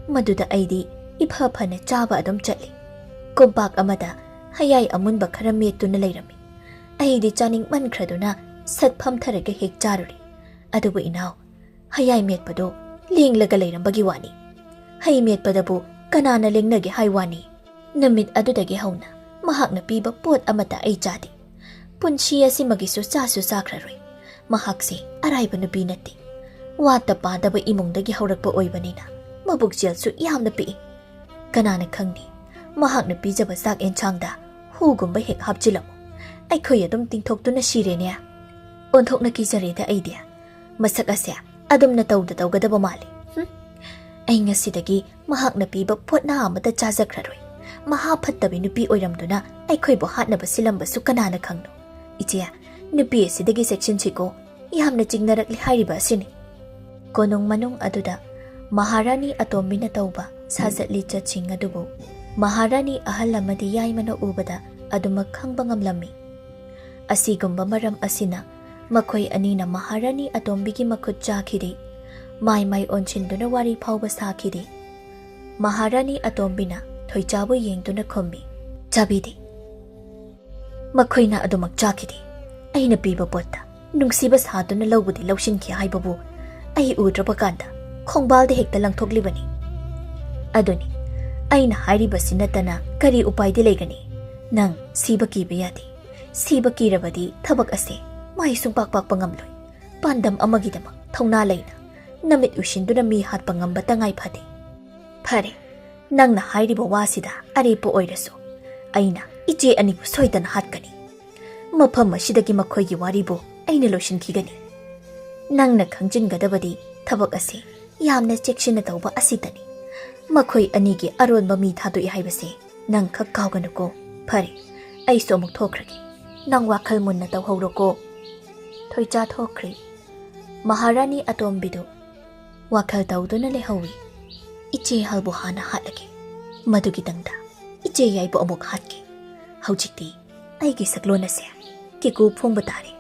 ꯃꯗꯨꯗ ꯑꯩꯗꯤ ꯏꯐ ꯐꯅ ꯆꯥꯕ ꯑꯗꯨꯝ ꯆꯠꯂꯤ꯫ ꯀꯣꯝꯄꯥꯛ ꯑꯃꯗ ꯍꯌꯥꯏ ꯑꯃꯨꯟꯕ ꯈꯔ ꯃꯦꯠꯇꯨꯅ ꯂꯩꯔꯝꯃꯤ꯫ ꯑꯩꯗꯤ ꯆꯥꯅꯤꯡꯃꯟꯈ꯭ꯔꯗꯨꯅ ꯁꯠ ꯐꯝꯊꯔꯒ ꯍꯦꯛ ꯆꯥꯔꯨꯔꯦ꯫ ꯑꯗꯨꯕꯨ ꯏꯅꯥꯎ, ꯍꯌꯥꯏ ꯃꯦꯠꯄꯗꯨ ꯂꯦꯡꯂꯒ ꯂꯩꯔꯝꯕꯒꯤ ꯋꯥꯅꯤ꯫ ꯍꯩ ꯃꯦꯠꯄꯗꯕꯨ ꯀꯅꯥꯅ ꯂꯦꯡꯅꯒꯦ ꯍꯥꯏ ꯋꯥꯅꯤ? ꯅꯨꯃꯤꯠ ꯑꯗꯨꯗꯒꯤ ꯍꯧꯅ ꯃꯍꯥꯛꯅ ꯄꯤꯕ ꯄꯣꯠ ꯑꯃꯠꯇ ꯑꯩ ꯆꯥꯗꯦ꯫ ꯄꯨꯟꯁꯤ ꯑꯁꯤꯃꯒꯤꯁꯨ ꯆꯥꯁꯨ ꯆꯥꯈ꯭ꯔꯔꯣꯏ꯫ ꯃꯍꯥꯛꯁꯦ ꯑꯔꯥꯏꯕ ꯅꯨꯄꯤ ꯅꯠꯇꯦ꯫ ꯋꯥꯠꯇ ꯄꯥꯗꯕ ꯏꯃꯨꯡꯗꯒꯤ ꯍꯧꯔꯛꯄ ꯑꯣꯏꯕꯅꯤꯅ ꯃꯕꯨꯛꯆꯦꯜꯁꯨ ꯌꯥꯝꯅ ꯄꯤꯛꯏ꯫ ꯀꯅꯥꯅ ꯈꯪꯅꯤ, ꯃꯍꯥꯛꯅ ꯄꯤꯖꯕ ꯆꯥꯛ ꯑꯦꯟꯁꯥꯡꯗ ꯍꯨꯒꯨꯝꯕ ꯍꯦꯛ ꯍꯥꯞꯆꯤꯜꯂꯝꯃꯨ, ꯑꯩꯈꯣꯏ ꯑꯗꯨꯝ ꯇꯤꯡꯊꯣꯛꯇꯨꯅ ꯁꯤꯔꯦꯅꯦ꯫ ꯑꯣꯟꯊꯣꯛꯅ ꯀꯤꯖꯔꯦꯗ ꯑꯩꯗꯤ꯫ ꯃꯁꯛ ꯑꯁꯦ ꯑꯗꯨꯝꯅ ꯇꯧꯗ ꯇꯧꯒꯗꯕ ꯃꯥꯜꯂꯤ꯫ ꯍꯨꯝ꯫ ꯑꯩ ꯉꯁꯤꯗꯒꯤ ꯃꯍꯥꯛꯅ ꯄꯤꯕ ꯄꯣꯠꯅꯥ ꯑꯃꯠꯇ ꯆꯥꯖꯈ꯭ꯔꯔꯣꯏ꯫ ꯃꯍꯥ ꯐꯠꯇꯕꯤ ꯅꯨꯄꯤ ꯑꯣꯏꯔꯝꯗꯨꯅ ꯑꯩꯈꯣꯏꯕꯨ ꯍꯥꯠꯅꯕ ꯁꯤꯜꯂꯝꯕꯁꯨ ꯀꯅꯥꯅ ꯈꯪꯅꯣ? ꯏꯆꯦ, ꯅꯨꯄꯤ ꯑꯁꯤꯗꯒꯤ ꯆꯦꯛꯁꯤꯟꯁꯤꯀꯣ꯫ ꯌꯥꯝꯅ ꯆꯤꯡꯅꯔꯛꯂꯤ ꯍꯥꯏꯔꯤꯕ ꯑꯁꯤꯅꯤ꯫ ꯀꯣꯅꯨꯡ ꯃꯅꯨꯡ ꯑꯗꯨꯗ ꯃꯍꯥꯔꯥꯅꯤ ꯑꯇꯣꯝꯕꯤꯅ ꯇꯧꯕ ꯁꯥꯖꯠ ꯂꯤꯆꯠꯁꯤꯡ ꯑꯗꯨꯕꯨ ꯃꯍꯥꯔꯥꯅꯤ ꯑꯍꯜ ꯑꯃꯗꯤ ꯌꯥꯏꯃꯅ ꯎꯕꯗ ꯑꯗꯨꯃꯛ ꯈꯪꯕ ꯉꯝꯂꯝꯃꯤ꯫ ꯑꯁꯤꯒꯨꯝꯕ ꯃꯔꯝ ꯑꯁꯤꯅ ꯃꯈꯣꯏ ꯑꯅꯤꯅ ꯃꯍꯥꯔꯥꯅꯤ ꯑꯇꯣꯝꯕꯤꯒꯤ ꯃꯈꯨꯠ ꯆꯥꯈꯤꯗꯦ꯫ ꯃꯥꯏ ꯃꯥꯏ ꯑꯣꯟꯁꯤꯟꯗꯨꯅ ꯋꯥꯔꯤ ꯐꯥꯎꯕ ꯁꯥꯈꯤꯗꯦ꯫ ꯃꯍꯥꯔꯥꯅꯤ ꯑꯇꯣꯝꯕꯤꯅ ꯊꯣꯏꯆꯥꯕꯨ ꯌꯦꯡꯗꯨꯅ ꯈꯨꯝꯃꯤ, "ꯆꯥꯕꯤꯗꯦ꯫ ꯃꯈꯣꯏꯅ ꯑꯗꯨꯃꯛ ꯆꯥꯈꯤꯗꯦ꯫ ꯑꯩꯅ ꯄꯤꯕ ꯄꯣꯠꯇ ꯅꯨꯡꯁꯤꯕ ꯁꯥꯗꯨꯅ ꯂꯧꯕꯗꯤ ꯂꯧꯁꯤꯟꯈꯤ ꯍꯥꯏꯕꯕꯨ ꯑꯩ ꯎꯗ꯭ꯔꯕ ꯀꯥꯟꯗ ꯈꯣꯡꯕꯥꯜꯗ ꯍꯦꯛꯇ ꯂꯪꯊꯣꯛꯂꯤꯕꯅꯤ꯫ ꯑꯗꯨꯅꯤ ꯑꯩꯅ ꯍꯥꯏꯔꯤꯕꯁꯤ ꯅꯠꯇꯅ ꯀꯔꯤ ꯎꯄꯥꯏꯗꯤ ꯂꯩꯒꯅꯤ? ꯅꯪ ꯁꯤꯕ ꯀꯤꯕ ꯌꯥꯗꯦ꯫ ꯁꯤꯕ ꯀꯤꯔꯕꯗꯤ ꯊꯕꯛ ꯑꯁꯦ ꯃꯥꯏ ꯁꯨꯡꯄꯥꯛ ꯄꯥꯛꯄ ꯉꯝꯂꯣꯏ꯫ ꯄꯥꯟꯗꯝ ꯑꯃꯒꯤꯗꯃꯛ ꯊꯧꯅꯥ ꯂꯩꯅ ꯅꯃꯤꯠ ꯎꯏꯁꯤꯟꯗꯨꯅ ꯃꯤ ꯍꯥꯠꯄ ꯉꯝꯕ ꯇꯉꯥꯏ ꯐꯗꯦ꯫ ꯐꯔꯦ, ꯅꯪꯅ ꯍꯥꯏꯔꯤꯕ ꯋꯥꯁꯤꯗ ꯑꯔꯦꯞꯄ ꯑꯣꯏꯔꯁꯨ ꯑꯩꯅ ꯏꯆꯦ ꯑꯅꯤꯕꯨ ꯁꯣꯏꯗꯅ ꯍꯥꯠꯀꯅꯤ꯫ ꯃꯐꯝ ꯑꯁꯤꯗꯒꯤ ꯃꯈꯣꯏꯒꯤ ꯋꯥꯔꯤꯕꯨ ꯑꯩꯅ ꯂꯣꯏꯁꯤꯟꯈꯤꯒꯅꯤ꯫ ꯅꯪꯅ ꯈꯪꯖꯤꯟꯒꯗꯕꯗꯤ ꯊꯕꯛ ꯑꯁꯤ ꯌꯥꯝꯅ ꯆꯦꯛꯁꯤꯟꯅ ꯇꯧꯕ ꯑꯁꯤꯇꯅꯤ꯫ ꯃꯈꯣꯏ ꯑꯅꯤꯒꯤ ꯑꯔꯣꯟꯕ ꯃꯤ ꯊꯥꯗꯣꯛꯏ ꯍꯥꯏꯕꯁꯤ ꯅꯪ ꯈꯛ ꯀꯥꯎꯒꯅꯨꯀꯣ꯫ ꯐꯔꯦ, ꯑꯩꯁꯨ ꯑꯃꯨꯛ ꯊꯣꯛꯈ꯭ꯔꯒꯦ꯫ ꯅꯪ ꯋꯥꯈꯜ ꯃꯨꯟꯅ ꯇꯧꯍꯧꯔꯣꯀꯣ꯫" ꯊꯣꯏꯆꯥ ꯊꯣꯛꯈ꯭ꯔꯦ꯫ ꯃꯍꯥꯔꯥꯅꯤ ꯑꯇꯣꯝꯕꯤꯗꯨ ꯋꯥꯈꯜ ꯇꯧꯗꯨꯅ ꯂꯩꯍꯧꯏ꯫ "ꯏꯆꯦ ꯍꯜꯕꯨ ꯍꯥꯟꯅ ꯍꯥꯠꯂꯒꯦ꯫ ꯃꯗꯨꯒꯤꯗꯪꯗ ꯏꯆꯦ ꯌꯥꯏꯕꯨ ꯑꯃꯨꯛ ꯍꯥꯠꯀꯦ꯫ ꯍꯧꯖꯤꯛꯇꯤ ꯑꯩꯒꯤ ꯁꯛꯂꯣꯟ ꯑꯁꯦ ꯀꯦꯀꯨ ꯐꯣꯡꯕ ꯇꯥꯔꯦ꯫"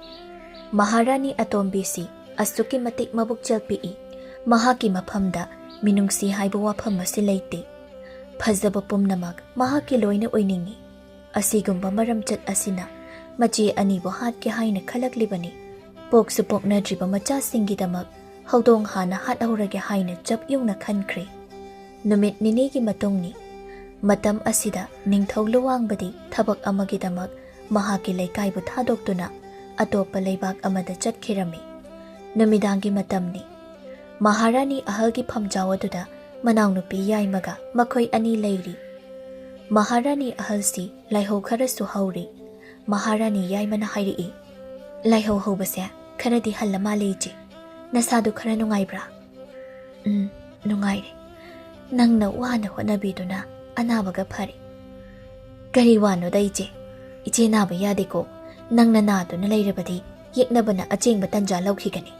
ꯃꯍꯥꯔꯥꯅꯤ ꯑꯇꯣꯝꯕꯤꯁꯤ ꯑꯁꯨꯛꯀꯤ ꯃꯇꯤꯛ ꯃꯕꯨꯛꯆꯦꯜ ꯄꯤꯛꯏ꯫ ꯃꯍꯥꯛꯀꯤ ꯃꯐꯝꯗ ꯃꯤꯅꯨꯡꯁꯤ ꯍꯥꯏꯕ ꯋꯥꯐꯝ ꯑꯁꯤ ꯂꯩꯇꯦ꯫ ꯐꯖꯕ ꯄꯨꯝꯅꯃꯛ ꯃꯍꯥꯛꯀꯤ ꯂꯣꯏꯅ ꯑꯣꯏꯅꯤꯡꯏ꯫ ꯑꯁꯤꯒꯨꯝꯕ ꯃꯔꯝꯆꯠ ꯑꯁꯤꯅ ꯃꯆꯦ ꯑꯅꯤꯕꯨ ꯍꯥꯠꯀꯦ ꯍꯥꯏꯅ ꯈꯜꯂꯛꯂꯤꯕꯅꯤ꯫ ꯄꯣꯛꯁꯨ ꯄꯣꯛꯅꯗ꯭ꯔꯤꯕ ꯃꯆꯥꯁꯤꯡꯒꯤꯗꯃꯛ ꯍꯧꯗꯣꯡ ꯍꯥꯟꯅ ꯍꯥꯠꯍꯧꯔꯒꯦ ꯍꯥꯏꯅ ꯆꯞ ꯌꯨꯡꯅ ꯈꯟꯈ꯭ꯔꯦ꯫ ꯅꯨꯃꯤꯠ ꯅꯤꯅꯤꯒꯤ ꯃꯇꯨꯡꯅꯤ꯫ ꯃꯇꯝ ꯑꯁꯤꯗ ꯅꯤꯡꯊꯧ ꯂꯨꯋꯥꯡꯕꯗꯤ ꯊꯕꯛ ꯑꯃꯒꯤꯗꯃꯛ ꯃꯍꯥꯛꯀꯤ ꯂꯩꯀꯥꯏꯕꯨ ꯊꯥꯗꯣꯛꯇꯨꯅ ꯑꯇꯣꯞꯄ ꯂꯩꯕꯥꯛ ꯑꯃꯗ ꯆꯠꯈꯤꯔꯝꯃꯤ꯫ ꯅꯨꯃꯤꯗꯥꯡꯒꯤ ꯃꯇꯝꯅꯤ꯫ ꯃꯍꯥꯔꯥꯅꯤ ꯑꯍꯜꯒꯤ ꯐꯝꯖꯥꯎ ꯑꯗꯨꯗ ꯃꯅꯥꯎꯅꯨꯄꯤ ꯌꯥꯏꯃꯒ ꯃꯈꯣꯏ ꯑꯅꯤ ꯂꯩꯔꯤ꯫ ꯃꯍꯥꯔꯥꯅꯤ ꯑꯍꯜꯁꯤ ꯂꯥꯏꯍꯧ ꯈꯔꯁꯨ ꯍꯧꯔꯤ꯫ ꯃꯍꯥꯔꯥꯅꯤ ꯌꯥꯏꯃꯅ ꯍꯥꯏꯔꯛꯏ, "ꯂꯥꯏꯍꯧ ꯍꯧꯕꯁꯦ ꯈꯔꯗꯤ ꯍꯜꯂ ꯃꯥꯜꯂꯦ ꯏꯆꯦ꯫ ꯅꯁꯥꯗꯨ ꯈꯔ ꯅꯨꯡꯉꯥꯏꯕ꯭ꯔꯥ?" "ꯎꯝ, ꯅꯨꯡꯉꯥꯏꯔꯦ꯫ ꯅꯪꯅ ꯋꯥꯅ ꯍꯣꯠꯅꯕꯤꯗꯨꯅ ꯑꯅꯥꯕꯒ ꯐꯔꯦ꯫" "ꯀꯔꯤ ꯋꯥꯅꯣꯗ ꯏꯆꯦ? ꯏꯆꯦ ꯅꯥꯕ ꯌꯥꯗꯦꯀꯣ꯫ ꯅꯪꯅ ꯅꯥꯗꯨꯅ ꯂꯩꯔꯕꯗꯤ ꯌꯦꯛꯅꯕꯅ ꯑꯆꯦꯡꯕ ꯇꯟꯖꯥ ꯂꯧꯈꯤꯒꯅꯤ꯫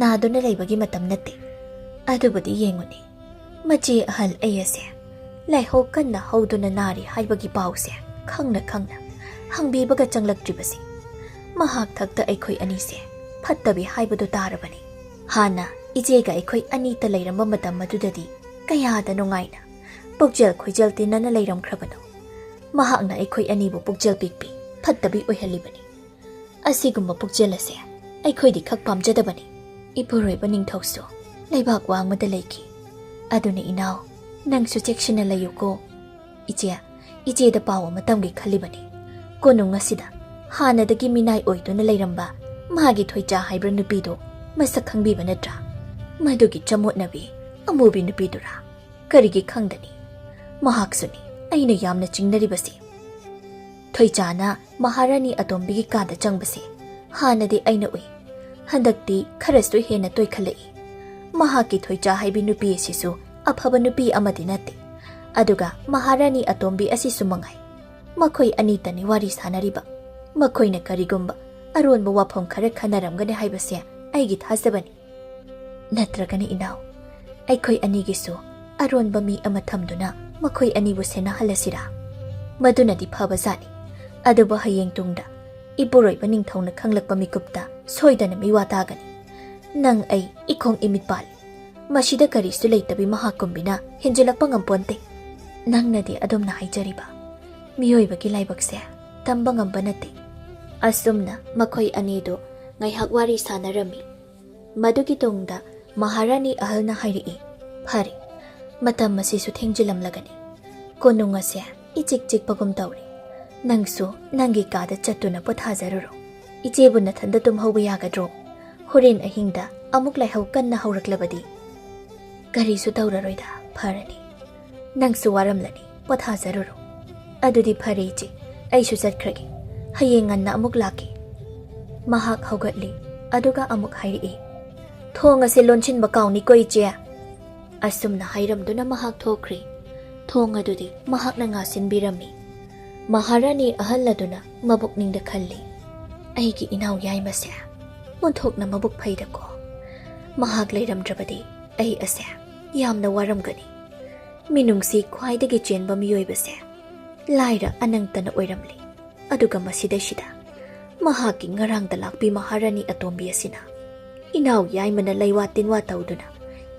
ꯅꯥꯗꯨꯅ ꯂꯩꯕꯒꯤ ꯃꯇꯝ ꯅꯠꯇꯦ꯫ ꯑꯗꯨꯕꯨꯗꯤ ꯌꯦꯡꯉꯨꯅꯦ, ꯃꯆꯦ ꯑꯍꯜ ꯑꯩ ꯑꯁꯦ ꯂꯥꯏꯍꯧ ꯀꯟꯅ ꯍꯧꯗꯨꯅ ꯅꯥꯔꯤ ꯍꯥꯏꯕꯒꯤ ꯄꯥꯎꯁꯦ ꯈꯪꯅ ꯈꯪꯅ ꯍꯪꯕꯤꯕꯒ ꯆꯪꯂꯛꯇ꯭ꯔꯤꯕꯁꯤ꯫ ꯃꯍꯥꯛ ꯊꯛꯇ ꯑꯩꯈꯣꯏ ꯑꯅꯤꯁꯦ ꯐꯠꯇꯕꯤ ꯍꯥꯏꯕꯗꯨ ꯇꯥꯔꯕꯅꯤ꯫ ꯍꯥꯟꯅ ꯏꯆꯦꯒ ꯑꯩꯈꯣꯏ ꯑꯅꯤꯇ ꯂꯩꯔꯝꯕ ꯃꯇꯝ ꯑꯗꯨꯗꯗꯤ ꯀꯌꯥꯗ ꯅꯨꯡꯉꯥꯏꯅ ꯄꯨꯛꯆꯦꯜ ꯈꯣꯏꯖꯦꯜ ꯇꯤꯟꯅꯅ ꯂꯩꯔꯝꯈ꯭ꯔꯕꯅꯣ꯫ ꯃꯍꯥꯛꯅ ꯑꯩꯈꯣꯏ ꯑꯅꯤꯕꯨ ꯄꯨꯛꯆꯦꯜ ꯄꯤꯛꯄꯤ, ꯐꯠꯇꯕꯤ ꯑꯣꯏꯍꯜꯂꯤꯕꯅꯤ꯫ ꯑꯁꯤꯒꯨꯝꯕ ꯄꯨꯛꯆꯦꯜ ꯑꯁꯦ ꯑꯩꯈꯣꯏꯗꯤ ꯈꯛ ꯄꯥꯝꯖꯗꯕꯅꯤ꯫" ꯏꯄꯨꯔꯣꯏꯕ ꯅꯤꯡꯊꯧꯁꯨ ꯂꯩꯕꯥꯛ ꯋꯥꯡꯃꯗ ꯂꯩꯈꯤ꯫ ꯑꯗꯨꯅ ꯏꯅꯥꯎ, ꯅꯪꯁꯨ ꯆꯦꯛꯁꯤꯟꯅ ꯂꯩꯌꯨꯀꯣ꯫ "ꯏꯆꯦ, ꯏꯆꯦꯗ ꯄꯥꯎ ꯑꯃ ꯇꯝꯒꯦ ꯈꯜꯂꯤꯕꯅꯤ꯫ ꯀꯣꯅꯨꯡ ꯑꯁꯤꯗ ꯍꯥꯟꯅꯗꯒꯤ ꯃꯤꯅꯥꯏ ꯑꯣꯏꯗꯨꯅ ꯂꯩꯔꯝꯕ ꯃꯥꯒꯤ ꯊꯣꯏꯆꯥ ꯍꯥꯏꯕ꯭ꯔꯥ ꯅꯨꯄꯤꯗꯣ ꯃꯁꯛ ꯈꯪꯕꯤꯕ ꯅꯠꯇ꯭ꯔꯥ? ꯃꯗꯨꯒꯤ ꯆꯃꯣꯠꯅꯕꯤ ꯑꯃꯨꯕꯤ ꯅꯨꯄꯤꯗꯨꯔꯥ? ꯀꯔꯤꯒꯤ ꯈꯪꯗꯅꯤ? ꯃꯍꯥꯛꯁꯨꯅꯤ ꯑꯩꯅ ꯌꯥꯝꯅ ꯆꯤꯡꯅꯔꯤꯕꯁꯤ꯫" ꯊꯣꯏꯆꯥꯅ ꯃꯍꯥꯔꯥꯅꯤ ꯑꯇꯣꯝꯕꯤꯒꯤ ꯀꯥꯗ ꯆꯪꯕꯁꯦ ꯍꯥꯟꯅꯗꯤ ꯑꯩꯅ ꯎꯏ꯫ ꯍꯟꯗꯛꯇꯤ ꯈꯔꯁꯨ ꯍꯦꯟꯅ ꯇꯣꯏꯈꯠꯂꯛꯏ꯫ ꯃꯍꯥꯛꯀꯤ ꯊꯣꯏꯆꯥ ꯍꯥꯏꯕꯤ ꯅꯨꯄꯤ ꯑꯁꯤꯁꯨ ꯑꯐꯕ ꯅꯨꯄꯤ ꯑꯃꯗꯤ ꯅꯠꯇꯦ꯫ ꯑꯗꯨꯒ ꯃꯍꯥꯔꯥꯅꯤ ꯑꯇꯣꯝꯕꯤ ꯑꯁꯤꯁꯨ ꯃꯉꯥꯏ꯫ ꯃꯈꯣꯏ ꯑꯅꯤꯇꯅꯤ ꯋꯥꯔꯤ ꯁꯥꯟꯅꯔꯤꯕ꯫ ꯃꯈꯣꯏꯅ ꯀꯔꯤꯒꯨꯝꯕ ꯑꯔꯣꯟꯕ ꯋꯥꯐꯝ ꯈꯔ ꯈꯟꯅꯔꯝꯒꯅꯤ ꯍꯥꯏꯕꯁꯦ ꯑꯩꯒꯤ ꯊꯥꯖꯕꯅꯤ꯫ ꯅꯠꯇ꯭ꯔꯒꯅ ꯏꯅꯥꯎ, ꯑꯩꯈꯣꯏ ꯑꯅꯤꯒꯤꯁꯨ ꯑꯔꯣꯟꯕ ꯃꯤ ꯑꯃ ꯊꯝꯗꯨꯅ ꯃꯈꯣꯏ ꯑꯅꯤꯕꯨ ꯁꯦꯟꯅꯍꯜꯂꯁꯤꯔꯥ? ꯃꯗꯨꯅꯗꯤ ꯐꯕꯖꯥꯠꯅꯤ꯫ ꯑꯗꯨꯕꯨ ꯍꯌꯦꯡ ꯇꯨꯡꯗ ꯏꯄꯨꯔꯣꯏꯕ ꯅꯤꯡꯊꯧꯅ ꯈꯪꯂꯛꯄ ꯃꯤꯀꯨꯞꯇ ꯁꯣꯏꯗꯅ ꯃꯤꯋꯥ ꯇꯥꯒꯅꯤ꯫ ꯅꯪ ꯑꯩ ꯏꯈꯣꯡ ꯏꯃꯤꯠ ꯄꯥꯜꯂꯤ꯫ ꯃꯁꯤꯗ ꯀꯔꯤꯁꯨ ꯂꯩꯇꯕꯤ ꯃꯍꯥꯛꯀꯨꯝꯕꯤꯅ ꯍꯦꯟꯖꯤꯜꯂꯛꯄ ꯉꯝꯄꯣꯟꯇꯦ꯫ ꯅꯪꯅꯗꯤ ꯑꯗꯨꯝꯅ ꯍꯥꯏꯖꯔꯤꯕ꯫ ꯃꯤꯑꯣꯏꯕꯒꯤ ꯂꯥꯏꯕꯛꯁꯦ ꯇꯝꯕ ꯉꯝꯕ ꯅꯠꯇꯦ꯫ ꯑꯁꯨꯝꯅ ꯃꯈꯣꯏ ꯑꯅꯤꯗꯨ ꯉꯥꯏꯍꯥꯛ ꯋꯥꯔꯤ ꯁꯥꯟꯅꯔꯝꯃꯤ꯫ ꯃꯗꯨꯒꯤ ꯇꯨꯡꯗ ꯃꯍꯥꯔꯥꯅꯤ ꯑꯍꯜꯅ ꯍꯥꯏꯔꯛꯏ, "ꯐꯔꯦ, ꯃꯇꯝ ꯑꯁꯤꯁꯨ ꯊꯦꯡꯖꯤꯜꯂꯝꯂꯒꯅꯤ꯫ ꯀꯣꯅꯨꯡ ꯑꯁꯦ ꯏꯆꯤꯛ ꯆꯤꯛꯄꯒꯨꯝ ꯇꯧꯔꯦ꯫ "ꯅꯪꯁꯨ ꯅꯪꯒꯤ ꯀꯥꯗ ꯆꯠꯇꯨꯅ ꯄꯣꯊꯥꯖꯔꯨꯔꯣ꯫ ꯏꯆꯦꯕꯨ ꯅꯊꯟꯗ ꯇꯨꯝꯍꯧꯕ ꯌꯥꯒꯗ꯭ꯔꯣ? ꯍꯣꯔꯦꯟ ꯑꯍꯤꯡꯗ ꯑꯃꯨꯛ ꯂꯥꯏꯍꯧ ꯀꯟꯅ ꯍꯧꯔꯛꯂꯕꯗꯤ?" "ꯀꯔꯤꯁꯨ ꯇꯧꯔꯔꯣꯏꯗ, ꯐꯔꯅꯤ꯫ ꯅꯪꯁꯨ ꯋꯥꯔꯝꯂꯅꯤ, ꯄꯣꯊꯥꯖꯔꯨꯔꯣ꯫ ꯑꯗꯨꯗꯤ ꯐꯔꯦ ꯏꯆꯦ, ꯑꯩꯁꯨ ꯆꯠꯈ꯭ꯔꯒꯦ꯫ ꯍꯌꯦꯡ ꯉꯟꯅ ꯑꯃꯨꯛ ꯂꯥꯛꯀꯦ꯫" ꯃꯍꯥꯛ ꯍꯧꯒꯠꯂꯤ, ꯑꯗꯨꯒ ꯑꯃꯨꯛ ꯍꯥꯏꯔꯛꯏ, "ꯊꯣꯡ ꯑꯁꯦ ꯂꯣꯟꯁꯤꯟꯕ ꯀꯥꯎꯅꯤꯀꯣ ꯏꯆꯦ꯫" ꯑꯁꯨꯝꯅ ꯍꯥꯏꯔꯝꯗꯨꯅ ꯃꯍꯥꯛ ꯊꯣꯛꯈ꯭ꯔꯤ꯫ ꯊꯣꯡ ꯑꯗꯨꯗꯤ ꯃꯍꯥꯛꯅ ꯉꯥꯁꯤꯟꯕꯤꯔꯝꯃꯤ꯫ ꯃꯍꯥꯔꯥꯅꯤ ꯑꯍꯜ ꯑꯗꯨꯅ ꯃꯕꯨꯛꯅꯤꯡꯗ ꯈꯜꯂꯤ, "ꯑꯩꯒꯤ ꯏꯅꯥꯎ ꯌꯥꯏꯃꯁꯦ ꯑꯣꯟꯊꯣꯛꯅ ꯃꯕꯨꯛ ꯐꯩꯗꯀꯣ꯫ ꯃꯍꯥꯛ ꯂꯩꯔꯝꯗ꯭ꯔꯕꯗꯤ ꯑꯩ ꯑꯁꯦ ꯌꯥꯝꯅ ꯋꯥꯔꯝꯒꯅꯤ꯫ ꯃꯤꯅꯨꯡꯁꯤ ꯈ꯭ꯋꯥꯏꯗꯒꯤ ꯆꯦꯟꯕ ꯃꯤꯑꯣꯏꯕꯁꯦ ꯂꯥꯏꯔ ꯑꯅꯪꯇꯅ ꯑꯣꯏꯔꯝꯂꯤ꯫ ꯑꯗꯨꯒ ꯃꯁꯤꯗꯩꯁꯤꯗ ꯃꯍꯥꯛꯀꯤ ꯉꯔꯥꯡꯗ ꯂꯥꯛꯄꯤ ꯃꯍꯥꯔꯥꯅꯤ ꯑꯇꯣꯝꯕꯤ ꯑꯁꯤꯅ ꯏꯅꯥꯎ ꯌꯥꯏꯃꯅ ꯂꯩꯋꯥ ꯇꯤꯟꯋꯥ ꯇꯧꯗꯨꯅ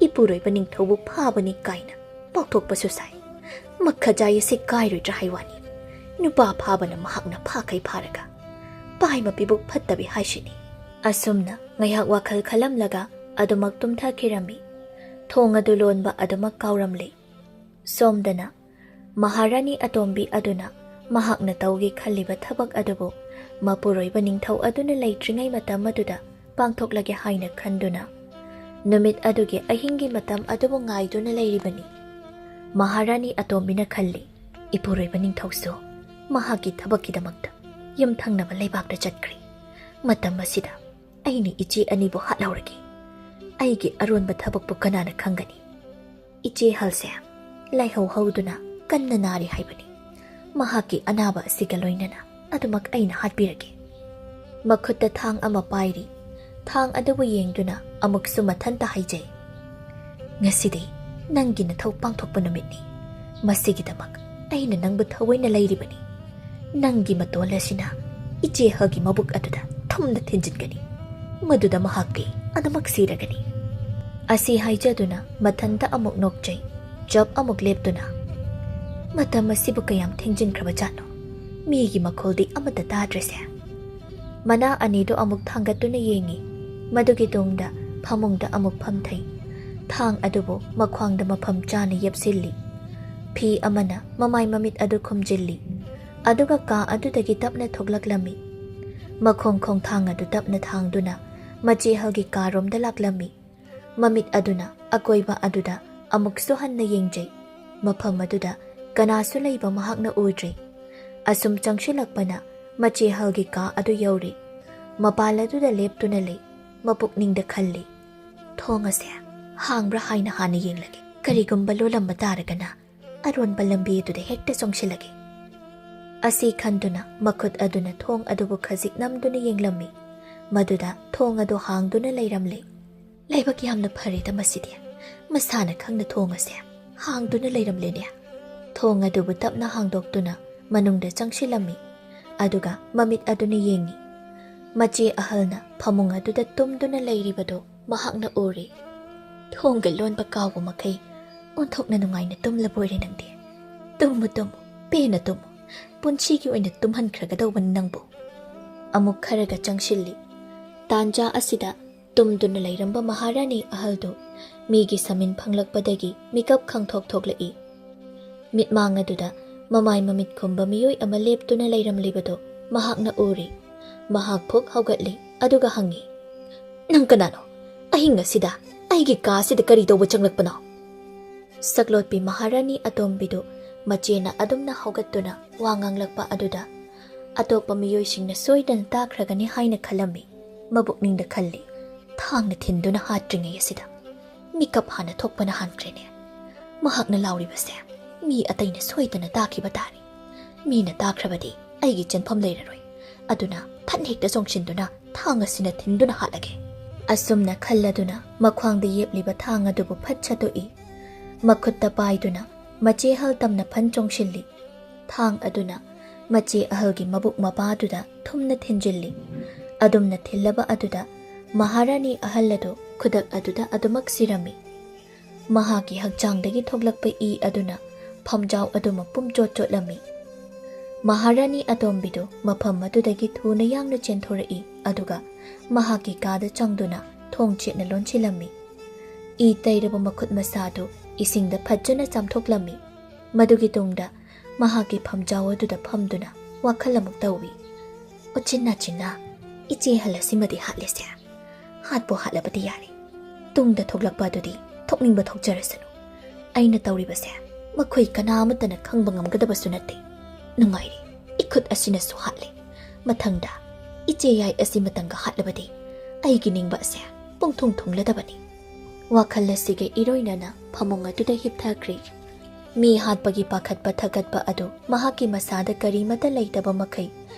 ꯏꯄꯨꯔꯣꯏꯕ ꯅꯤꯡꯊꯧꯕꯨ ꯐꯥꯕꯅꯤ ꯀꯥꯏꯅ ꯄꯥꯎꯊꯣꯛꯄꯁꯨ ꯁꯥꯏ꯫ ꯃꯈꯖꯥꯏ ꯑꯁꯤ ꯀꯥꯏꯔꯣꯏꯗ꯭ꯔꯥ ꯍꯥꯏ ꯋꯥꯅꯤ꯫ ꯅꯨꯄꯥ ꯐꯥꯕꯅ ꯃꯍꯥꯛꯅ ꯐꯥꯈꯩ ꯐꯥꯔꯒ ꯄꯥꯏ ꯃꯄꯤꯕꯨ ꯐꯠꯇꯕꯤ ꯍꯥꯏꯁꯤꯅꯤ꯫" ꯑꯁꯨꯝꯅ ꯉꯥꯏꯍꯥꯛ ꯋꯥꯈꯜ ꯈꯜꯂꯝꯂꯒ ꯑꯗꯨꯃꯛ ꯇꯨꯝꯊꯈꯤꯔꯝꯃꯤ꯫ ꯊꯣꯡ ꯑꯗꯨ ꯂꯣꯟꯕ ꯑꯗꯨꯃꯛ ꯀꯥꯎꯔꯝꯂꯤ꯫ ꯁꯣꯝꯗꯅ ꯃꯍꯥꯔꯥꯅꯤ ꯑꯇꯣꯝꯕꯤ ꯑꯗꯨꯅ ꯃꯍꯥꯛꯅ ꯇꯧꯒꯦ ꯈꯜꯂꯤꯕ ꯊꯕꯛ ꯑꯗꯨꯕꯨ ꯃꯄꯨꯔꯣꯏꯕ ꯅꯤꯡꯊꯧ ꯑꯗꯨꯅ ꯂꯩꯇ꯭ꯔꯤꯉꯩ ꯃꯇꯝ ꯑꯗꯨꯗ ꯄꯥꯡꯊꯣꯛꯂꯒꯦ ꯍꯥꯏꯅ ꯈꯟꯗꯨꯅ ꯅꯨꯃꯤꯠ ꯑꯗꯨꯒꯤ ꯑꯍꯤꯡꯒꯤ ꯃꯇꯝ ꯑꯗꯨꯕꯨ ꯉꯥꯏꯗꯨꯅ ꯂꯩꯔꯤꯕꯅꯤ꯫ ꯃꯍꯥꯔꯥꯅꯤ ꯑꯇꯣꯝꯕꯤꯅ ꯈꯜꯂꯤ, "ꯏꯄꯨꯔꯣꯏꯕ ꯅꯤꯡꯊꯧꯁꯨ ꯃꯍꯥꯛꯀꯤ ꯊꯕꯛꯀꯤꯗꯃꯛꯇ ꯌꯨꯝꯊꯪꯅꯕ ꯂꯩꯕꯥꯛꯇ ꯆꯠꯈ꯭ꯔꯦ꯫ ꯃꯇꯝ ꯑꯁꯤꯗ ꯑꯩꯅ ꯏꯆꯦ ꯑꯅꯤꯕꯨ ꯍꯥꯠꯍꯧꯔꯒꯦ꯫ ꯑꯩꯒꯤ ꯑꯔꯣꯟꯕ ꯊꯕꯛꯄꯨ ꯀꯅꯥꯅ ꯈꯪꯒꯅꯤ? ꯏꯆꯦ ꯍꯜꯁꯦ ꯂꯥꯏꯍꯧ ꯍꯧꯗꯨꯅ ꯀꯟꯅ ꯅꯥꯔꯤ ꯍꯥꯏꯕꯅꯤ꯫ ꯃꯍꯥꯛꯀꯤ ꯑꯅꯥꯕ ꯑꯁꯤꯒ ꯂꯣꯏꯅꯅ ꯑꯗꯨꯃꯛ ꯑꯩꯅ ꯍꯥꯠꯄꯤꯔꯒꯦ꯫" ꯃꯈꯨꯠꯇ ꯊꯥꯡ ꯑꯃ ꯄꯥꯏꯔꯤ꯫ ꯊꯥꯡ ꯑꯗꯨꯕꯨ ꯌꯦꯡꯗꯨꯅ ꯑꯃꯨꯛꯁꯨ ꯃꯊꯟꯇ ꯍꯥꯏꯖꯩ, "ꯉꯁꯤꯗꯤ ꯅꯪꯒꯤ ꯅꯊꯧ ꯄꯥꯡꯊꯣꯛꯄ ꯅꯨꯃꯤꯠꯅꯤ꯫ ꯃꯁꯤꯒꯤꯗꯃꯛ ꯑꯩꯅ ꯅꯪꯕꯨ ꯊꯑꯣꯏꯅ ꯂꯩꯔꯤꯕꯅꯤ꯫ ꯅꯪꯒꯤ ꯃꯇꯣꯜ ꯑꯁꯤꯅ ꯏꯆꯦ ꯍꯜꯒꯤ ꯃꯕꯨꯛ ꯑꯗꯨꯗ ꯊꯨꯝꯅ ꯊꯤꯟꯖꯤꯟꯒꯅꯤ꯫ ꯃꯗꯨꯗ ꯃꯍꯥꯛꯇꯤ ꯑꯗꯨꯃꯛ ꯁꯤꯔꯒꯅꯤ꯫" ꯑꯁꯤ ꯍꯥꯏꯖꯗꯨꯅ ꯃꯊꯟꯇ ꯑꯃꯨꯛ ꯅꯣꯛꯆꯩ꯫ ꯆꯞ ꯑꯃꯨꯛ ꯂꯦꯞꯇꯨꯅ, "ꯃꯇꯝ ꯑꯁꯤꯕꯨ ꯀꯌꯥꯝ ꯊꯦꯡꯖꯤꯟꯈ꯭ꯔꯕ ꯖꯥꯠꯅꯣ? ꯃꯤꯒꯤ ꯃꯈꯣꯜꯗꯤ ꯑꯃꯠꯇ ꯇꯥꯗ꯭ꯔꯦꯁꯦ꯫" ꯃꯅꯥ ꯑꯅꯤꯗꯨ ꯑꯃꯨꯛ ꯊꯥꯡꯒꯠꯇꯨꯅ ꯌꯦꯡꯉꯤ꯫ ꯃꯗꯨꯒꯤ ꯇꯨꯡꯗ ꯐꯃꯨꯡꯗ ꯑꯃꯨꯛ ꯐꯝꯊꯩ꯫ ꯊꯥꯡ ꯑꯗꯨꯕꯨ ꯃꯈ꯭ꯋꯥꯡꯗ ꯃꯐꯝ ꯆꯥꯅ ꯌꯦꯞꯁꯤꯜꯂꯤ꯫ ꯐꯤ ꯑꯃꯅ ꯃꯃꯥꯏ ꯃꯃꯤꯠ ꯑꯗꯨ ꯈꯨꯝꯖꯤꯜꯂꯤ꯫ ꯑꯗꯨꯒ ꯀꯥ ꯑꯗꯨꯗꯒꯤ ꯇꯞꯅ ꯊꯣꯛꯂꯛꯂꯝꯃꯤ꯫ ꯃꯈꯣꯡ ꯈꯣꯡꯊꯥꯡ ꯑꯗꯨ ꯇꯞꯅ ꯊꯥꯡꯗꯨꯅ ꯃꯆꯦ ꯑꯍꯜꯒꯤ ꯀꯥꯔꯣꯝꯗ ꯂꯥꯛꯂꯝꯃꯤ꯫ ꯃꯃꯤꯠ ꯑꯗꯨꯅ ꯑꯀꯣꯏꯕ ꯑꯗꯨꯗ ꯑꯃꯨꯛꯁꯨ ꯍꯟꯅ ꯌꯦꯡꯖꯩ꯫ ꯃꯐꯝ ꯑꯗꯨꯗ ꯀꯅꯥꯁꯨ ꯂꯩꯕ ꯃꯍꯥꯛꯅ ꯎꯗ꯭ꯔꯦ꯫ ꯑꯁꯨꯝ ꯆꯪꯁꯤꯜꯂꯛꯄꯅ ꯃꯆꯦ ꯑꯍꯜꯒꯤ ꯀꯥ ꯑꯗꯨ ꯌꯧꯔꯦ꯫ ꯃꯄꯥꯜ ꯑꯗꯨꯗ ꯂꯦꯞꯇꯨꯅ ꯂꯩ꯫ ꯃꯄꯨꯛꯅꯤꯡꯗ ꯈꯜꯂꯤ, "ꯊꯣꯡ ꯑꯁꯦ ꯍꯥꯡꯕ꯭ꯔꯥ ꯍꯥꯏꯅ ꯍꯥꯟꯅ ꯌꯦꯡꯂꯒꯦ꯫ ꯀꯔꯤꯒꯨꯝꯕ ꯂꯣꯜꯂꯝꯕ ꯇꯥꯔꯒꯅ ꯑꯔꯣꯟꯕ ꯂꯝꯕꯤ ꯑꯗꯨꯗ ꯍꯦꯛꯇ ꯆꯪꯁꯤꯜꯂꯒꯦ꯫" ꯑꯁꯤ ꯈꯟꯗꯨꯅ ꯃꯈꯨꯠ ꯑꯗꯨꯅ ꯊꯣꯡ ꯑꯗꯨꯕꯨ ꯈꯖꯤꯛ ꯅꯝꯗꯨꯅ ꯌꯦꯡꯂꯝꯃꯤ꯫ ꯃꯗꯨꯗ ꯊꯣꯡ ꯑꯗꯨ ꯍꯥꯡꯗꯨꯅ ꯂꯩꯔꯝꯂꯦ꯫ "ꯂꯥꯏꯕꯛ ꯌꯥꯝꯅ ꯐꯔꯦꯗ ꯃꯁꯤꯗꯤ꯫ ꯃꯁꯥꯅ ꯈꯪꯅ ꯊꯣꯡ ꯑꯁꯦ ꯍꯥꯡꯗꯨꯅ ꯂꯩꯔꯝꯂꯦꯅꯦ꯫" ꯊꯣꯡ ꯑꯗꯨꯕꯨ ꯇꯞꯅ ꯍꯥꯡꯗꯣꯛꯇꯨꯅ ꯃꯅꯨꯡꯗ ꯆꯪꯁꯤꯜꯂꯝꯃꯤ꯫ ꯑꯗꯨꯒ ꯃꯃꯤꯠ ꯑꯗꯨꯅ ꯌꯦꯡꯉꯤ꯫ ꯃꯆꯦ ꯑꯍꯜꯅ ꯐꯃꯨꯡ ꯑꯗꯨꯗ ꯇꯨꯝꯗꯨꯅ ꯂꯩꯔꯤꯕꯗꯨ ꯃꯍꯥꯛꯅ ꯎꯔꯦ꯫ "ꯊꯣꯡꯒ ꯂꯣꯟꯕ ꯀꯥꯎꯕ ꯃꯈꯩ ꯑꯣꯟꯊꯣꯛꯅ ꯅꯨꯡꯉꯥꯏꯅ ꯇꯨꯝꯂꯕꯣꯏꯔꯦ ꯅꯪꯗꯤ꯫ ꯇꯨꯝꯃꯨ, ꯇꯨꯝꯃꯨ, ꯄꯦꯟꯅ ꯇꯨꯝꯃꯨ꯫ ꯄꯨꯟꯁꯤꯒꯤ ꯑꯣꯏꯅ ꯇꯨꯝꯍꯟꯈ꯭ꯔꯒꯗꯧꯕꯅꯤ ꯅꯪꯕꯨ꯫" ꯑꯃꯨꯛ ꯈꯔꯒ ꯆꯪꯁꯤꯜꯂꯤ꯫ ꯇꯥꯟꯖꯥ ꯑꯁꯤꯗ ꯇꯨꯝꯗꯨꯅ ꯂꯩꯔꯝꯕ ꯃꯍꯥꯔꯥꯅꯤ ꯑꯍꯜꯗꯨ ꯃꯤꯒꯤ ꯁꯃꯤꯟ ꯐꯪꯂꯛꯄꯗꯒꯤ ꯃꯤꯀꯞ ꯈꯪꯊꯣꯛ ꯊꯣꯛꯂꯛꯏ꯫ ꯃꯤꯠꯃꯥꯡ ꯑꯗꯨꯗ ꯃꯃꯥꯏ ꯃꯃꯤꯠ ꯈꯨꯝꯕ ꯃꯤꯑꯣꯏ ꯑꯃ ꯂꯦꯞꯇꯨꯅ ꯂꯩꯔꯝꯂꯤꯕꯗꯨ ꯃꯍꯥꯛꯅ ꯎꯔꯦ꯫ ꯃꯍꯥꯛ ꯐꯨꯛ ꯍꯧꯒꯠꯂꯤ, ꯑꯗꯨꯒ ꯍꯪꯉꯤ, "ꯅꯪ ꯀꯅꯥꯅꯣ? ꯑꯍꯤꯡ ꯑꯁꯤꯗ ꯑꯩꯒꯤ ꯀꯥ ꯑꯁꯤꯗ ꯀꯔꯤ ꯇꯧꯕ ꯆꯪꯂꯛꯄꯅꯣ?" ꯁꯛꯂꯣꯠꯄꯤ ꯃꯍꯥꯔꯥꯅꯤ ꯑꯇꯣꯝꯕꯤꯗꯨ ꯃꯆꯦꯅ ꯑꯗꯨꯝꯅ ꯍꯧꯒꯠꯇꯨꯅ ꯋꯥ ꯉꯥꯡꯂꯛꯄ ꯑꯗꯨꯗ ꯑꯇꯣꯞꯄ ꯃꯤꯑꯣꯏꯁꯤꯡꯅ ꯁꯣꯏꯗꯅ ꯇꯥꯈ꯭ꯔꯒꯅꯤ ꯍꯥꯏꯅ ꯈꯜꯂꯝꯃꯤ꯫ ꯃꯕꯨꯛꯅꯤꯡꯗ ꯈꯜꯂꯤ, "ꯊꯥꯡꯅ ꯊꯤꯟꯗꯨꯅ ꯍꯥꯠꯇ꯭ꯔꯤꯉꯩ ꯑꯁꯤꯗ ꯃꯤꯀꯞ ꯍꯥꯟꯅ ꯊꯣꯛꯄꯅ ꯍꯥꯟꯈ꯭ꯔꯦꯅꯦ꯫ ꯃꯍꯥꯛꯅ ꯂꯥꯎꯔꯤꯕꯁꯦ ꯃꯤ ꯑꯇꯩꯅ ꯁꯣꯏꯗꯅ ꯇꯥꯈꯤꯕ ꯇꯥꯔꯦ꯫ ꯃꯤꯅ ꯇꯥꯈ꯭ꯔꯕꯗꯤ ꯑꯩꯒꯤ ꯆꯦꯟꯐꯝ ꯂꯩꯔꯔꯣꯏ꯫ ꯑꯗꯨꯅ ꯐꯠ ꯍꯦꯛꯇ ꯆꯣꯡꯁꯤꯟꯗꯨꯅ ꯊꯥꯡ ꯑꯁꯤꯅ ꯊꯤꯟꯗꯨꯅ ꯍꯥꯠꯂꯒꯦ꯫" ꯑꯁꯨꯝꯅ ꯈꯜꯂꯗꯨꯅ ꯃꯈ꯭ꯋꯥꯡꯗ ꯌꯦꯞꯂꯤꯕ ꯊꯥꯡ ꯑꯗꯨꯕꯨ ꯐꯠ ꯁꯠꯇꯣꯛꯏ꯫ ꯃꯈꯨꯠꯇ ꯄꯥꯏꯗꯨꯅ ꯃꯆꯦ ꯑꯍꯜ ꯇꯝꯅ ꯐꯟ ꯆꯣꯡꯁꯤꯜꯂꯤ꯫ ꯊꯥꯡ ꯑꯗꯨꯅ ꯃꯆꯦ ꯑꯍꯜꯒꯤ ꯃꯕꯨꯛ ꯃꯄꯥꯗꯨꯗ ꯊꯨꯝꯅ ꯊꯤꯟꯖꯤꯜꯂꯤ꯫ ꯑꯗꯨꯝꯅ ꯊꯤꯜꯂꯕ ꯑꯗꯨꯗ ꯃꯍꯥꯔꯥꯅꯤ ꯑꯍꯜ ꯑꯗꯨ ꯈꯨꯗꯛ ꯑꯗꯨꯗ ꯑꯗꯨꯃꯛ ꯁꯤꯔꯝꯃꯤ꯫ ꯃꯍꯥꯛꯀꯤ ꯍꯛꯆꯥꯡꯗꯒꯤ ꯊꯣꯛꯂꯛꯄ ꯏ ꯑꯗꯨꯅ ꯐꯝꯖꯥꯎ ꯑꯗꯨ ꯃꯄꯨꯝ ꯆꯣꯠ ꯆꯣꯠꯂꯝꯃꯤ꯫ ꯃꯍꯥꯔꯥꯅꯤ ꯑꯇꯣꯝꯕꯤꯗꯨ ꯃꯐꯝ ꯑꯗꯨꯗꯒꯤ ꯊꯨꯅ ꯌꯥꯡꯅ ꯆꯦꯟꯊꯣꯔꯛꯏ, ꯑꯗꯨꯒ ꯃꯍꯥꯛꯀꯤ ꯀꯥꯗ ꯆꯪꯗꯨꯅ ꯊꯣꯡ ꯆꯦꯠꯅ ꯂꯣꯟꯁꯤꯜꯂꯝꯃꯤ꯫ ꯏ ꯇꯩꯔꯕ ꯃꯈꯨꯠ ꯃꯁꯥꯗꯨ ꯏꯁꯤꯡꯗ ꯐꯖꯅ ꯆꯥꯝꯊꯣꯛꯂꯝꯃꯤ꯫ ꯃꯗꯨꯒꯤ ꯇꯨꯡꯗ ꯃꯍꯥꯛꯀꯤ ꯐꯝꯖꯥꯎ ꯑꯗꯨꯗ ꯐꯝꯗꯨꯅ ꯋꯥꯈꯜ ꯑꯃꯨꯛ ꯇꯧꯏ꯫ "ꯎꯆꯤꯟ ꯅꯥꯆꯤꯟꯅ ꯏꯆꯦ ꯑꯍꯜ ꯑꯁꯤꯃꯗꯤ ꯍꯥꯠꯂꯦꯁꯦ꯫ ꯍꯥꯠꯄꯨ ꯍꯥꯠꯂꯕꯗꯤ ꯌꯥꯔꯦ꯫ ꯇꯨꯡꯗ ꯊꯣꯛꯂꯛꯄ ꯑꯗꯨꯗꯤ ꯊꯣꯛꯅꯤꯡꯕ ꯊꯣꯛꯆꯔꯁꯅꯨ꯫ ꯑꯩꯅ ꯇꯧꯔꯤꯕꯁꯦ ꯃꯈꯣꯏ ꯀꯅꯥ ꯑꯃꯠꯇꯅ ꯈꯪꯕ ꯉꯝꯒꯗꯕꯁꯨ ꯅꯠꯇꯦ꯫ ꯅꯨꯡꯉꯥꯏꯔꯦ, ꯏꯈꯨꯠ ꯑꯁꯤꯅꯁꯨ ꯍꯥꯠꯂꯦ꯫ ꯃꯊꯪꯗ ꯏꯆꯦ ꯌꯥꯏ ꯑꯁꯤ ꯃꯇꯪꯒ ꯍꯥꯠꯂꯕꯗꯤ ꯑꯩꯒꯤ ꯅꯤꯡꯕ ꯑꯁꯦ ꯄꯨꯡꯊꯨꯡ ꯊꯨꯡꯂꯗꯕꯅꯤ"꯫ ꯋꯥꯈꯜ ꯑꯁꯤꯒ ꯏꯔꯣꯏꯅꯅ ꯐꯃꯨꯡ ꯑꯗꯨꯗ ꯍꯤꯞꯊꯈ꯭ꯔꯦ꯫ ꯃꯤ ꯍꯥꯠꯄꯒꯤ ꯄꯥꯈꯠꯄ ꯊꯀꯠꯄ ꯑꯗꯨ ꯃꯍꯥꯛꯀꯤ ꯃꯁꯥꯗ ꯀꯔꯤꯃꯠꯇ ꯂꯩꯇꯕ ꯃꯈꯩ